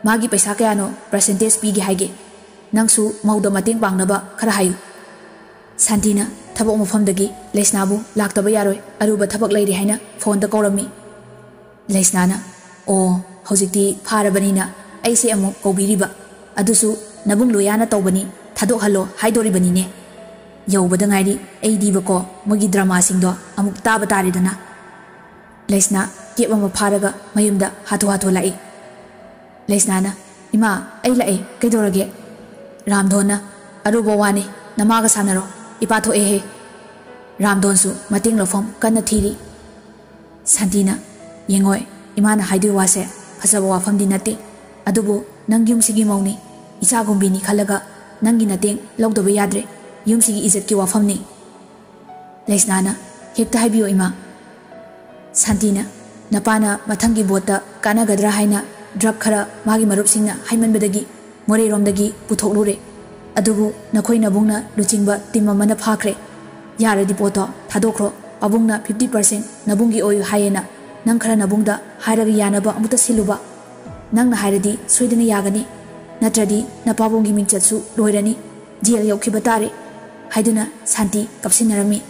ꯃꯥꯒꯤ ꯄꯩꯁꯥ ꯀꯌꯥꯅꯣ ꯄꯔꯁꯦꯟꯇꯦꯖ ꯄꯤꯒꯦ ꯍꯥꯏꯒꯦ꯫ ꯅꯪꯁꯨ ꯃꯧꯗ ꯃꯇꯦꯡ ꯄꯥꯡꯅꯕ ꯈꯔ ꯍꯥꯏꯌꯨ꯫" ꯁꯥꯟꯇꯤꯅ ꯊꯕꯛ ꯃꯐꯝꯗꯒꯤ ꯂꯩꯁꯅꯥꯕꯨ ꯂꯥꯛꯇꯕ ꯌꯥꯔꯣꯏ, ꯑꯔꯨꯕ ꯊꯕꯛ ꯂꯩꯔꯤ ꯍꯥꯏꯅ ꯐꯣꯟꯗ ꯀꯧꯔꯝꯃꯤ꯫ ꯂꯩꯁꯅꯥꯅ, "ꯑꯣ, ꯍꯧꯖꯤꯛꯇꯤ ꯐꯥꯔꯕꯅꯤꯅ ꯑꯩꯁꯦ ꯑꯃꯨꯛ ꯀꯧꯕꯤꯔꯤꯕ꯫ ꯑꯗꯨꯁꯨ ꯅꯕꯨꯡ ꯂꯣꯌꯥꯅ ꯇꯧꯕꯅꯤ, ꯊꯥꯗꯣꯛꯍꯜꯂꯣ ꯍꯥꯏꯗꯣꯔꯤꯕꯅꯤꯅꯦ꯫ ꯌꯧꯕꯗ ꯉꯥꯏꯔꯤ ꯑꯩꯗꯤꯕꯀꯣ, ꯃꯣꯏꯒꯤ ꯗ꯭ꯔꯃꯥꯁꯤꯡꯗꯣ ꯑꯃꯨꯛ ꯇꯥꯕ ꯇꯥꯔꯦꯗꯅ꯫" ꯂꯩꯁꯅꯥ ꯀꯦꯞ ꯑꯃ ꯐꯥꯔꯒ ꯃꯌꯨꯝꯗ ꯍꯥꯊꯨ ꯍꯥꯊꯨ ꯂꯥꯛꯏ꯫ ꯂꯩꯁꯅꯥꯅ, "ꯏꯃꯥ, ꯑꯩ ꯂꯥꯛꯑꯦ, ꯀꯩꯗꯧꯔꯒꯦ?" ꯔꯥꯝꯙꯣꯟꯅ, "ꯑꯔꯨꯕ ꯋꯥꯅꯤ, ꯅꯃꯥꯒ ꯁꯥꯟꯅꯔꯣ, ꯏꯄꯥ ꯊꯣꯛꯑꯦꯍꯦ꯫" ꯔꯥꯝꯙꯣꯟꯁꯨ ꯃꯇꯦꯡ ꯂꯧꯐꯝ ꯀꯟꯅ ꯊꯤꯔꯤ꯫ ꯁꯥꯟꯇꯤꯅ, "ꯌꯦꯡꯉꯣꯏ, ꯏꯃꯥꯅ ꯍꯥꯏꯗꯣꯏ ꯋꯥꯁꯦ ꯐꯖꯕ ꯋꯥꯐꯝꯗꯤ ꯅꯠꯇꯦ, ꯑꯗꯨꯕꯨ ꯅꯪ ꯌꯨꯝꯁꯤꯒꯤ ꯃꯧꯅꯤ, ꯏꯆꯥꯒꯨꯝꯕꯤꯅꯤ ꯈꯜꯂꯒ ꯅꯪꯒꯤ ꯅꯇꯦꯡ ꯂꯧꯗꯕ ꯌꯥꯗ꯭ꯔꯦ, ꯌꯨꯝꯁꯤꯒꯤ ꯏꯖꯠꯀꯤ ꯋꯥꯐꯝꯅꯤ꯫" ꯂꯩꯁꯅꯥꯅ, "ꯍꯦꯛꯇ ꯍꯥꯏꯕꯤꯌꯨ ꯏꯃꯥ꯫" ꯁꯥꯟꯇꯤꯅ, "ꯅꯄꯥꯅ ꯃꯊꯪꯒꯤ ꯚꯣꯠꯇ ꯀꯥꯟꯅꯒꯗ꯭ꯔꯥ ꯍꯥꯏꯅ ꯗ꯭ꯔꯒ ꯈꯔ ꯃꯥꯒꯤ ꯃꯔꯨꯞꯁꯤꯡꯅ ꯍꯥꯏꯃꯟꯕꯗꯒꯤ ꯃꯣꯔꯦꯔꯣꯝꯗꯒꯤ ꯄꯨꯊꯣꯛꯂꯨꯔꯦ꯫ ꯑꯗꯨꯕꯨ ꯅꯈꯣꯏ ꯅꯕꯨꯡꯅ ꯂꯨꯆꯤꯡꯕ ꯇꯤꯝ ꯑꯃꯅ ꯐꯥꯈ꯭ꯔꯦ꯫ ꯌꯥꯔꯗꯤ ꯄꯣꯠꯇꯣ ꯊꯥꯗꯣꯛꯈ꯭ꯔꯣ, ꯄꯥꯕꯨꯡꯅ ꯐꯤꯐꯇꯤ ꯄꯥꯔꯁꯦꯟ ꯅꯕꯨꯡꯒꯤ ꯑꯣꯏꯌꯨ ꯍꯥꯏꯌꯦꯅ ꯅꯪ ꯈꯔ ꯅꯕꯨꯡꯗ ꯍꯥꯏꯔꯒ ꯌꯥꯅꯕ ꯑꯃꯨꯛꯇ ꯁꯤꯜꯂꯨꯕ꯫ ꯅꯪꯅ ꯍꯥꯏꯔꯗꯤ ꯁꯣꯏꯗꯅ ꯌꯥꯒꯅꯤ, ꯅꯠꯇ꯭ꯔꯗꯤ ꯅꯄꯥꯕꯨꯡꯒꯤ ꯃꯤꯡꯆꯠꯁꯨ ꯂꯣꯏꯔꯅꯤ, ꯖꯦꯜ ꯌꯧꯈꯤꯕ ꯇꯥꯔꯦ" ꯍꯥꯏꯗꯨꯅ ꯁꯥꯟꯇꯤ ꯀꯞꯁꯤꯟꯅꯔꯝꯃꯤ꯫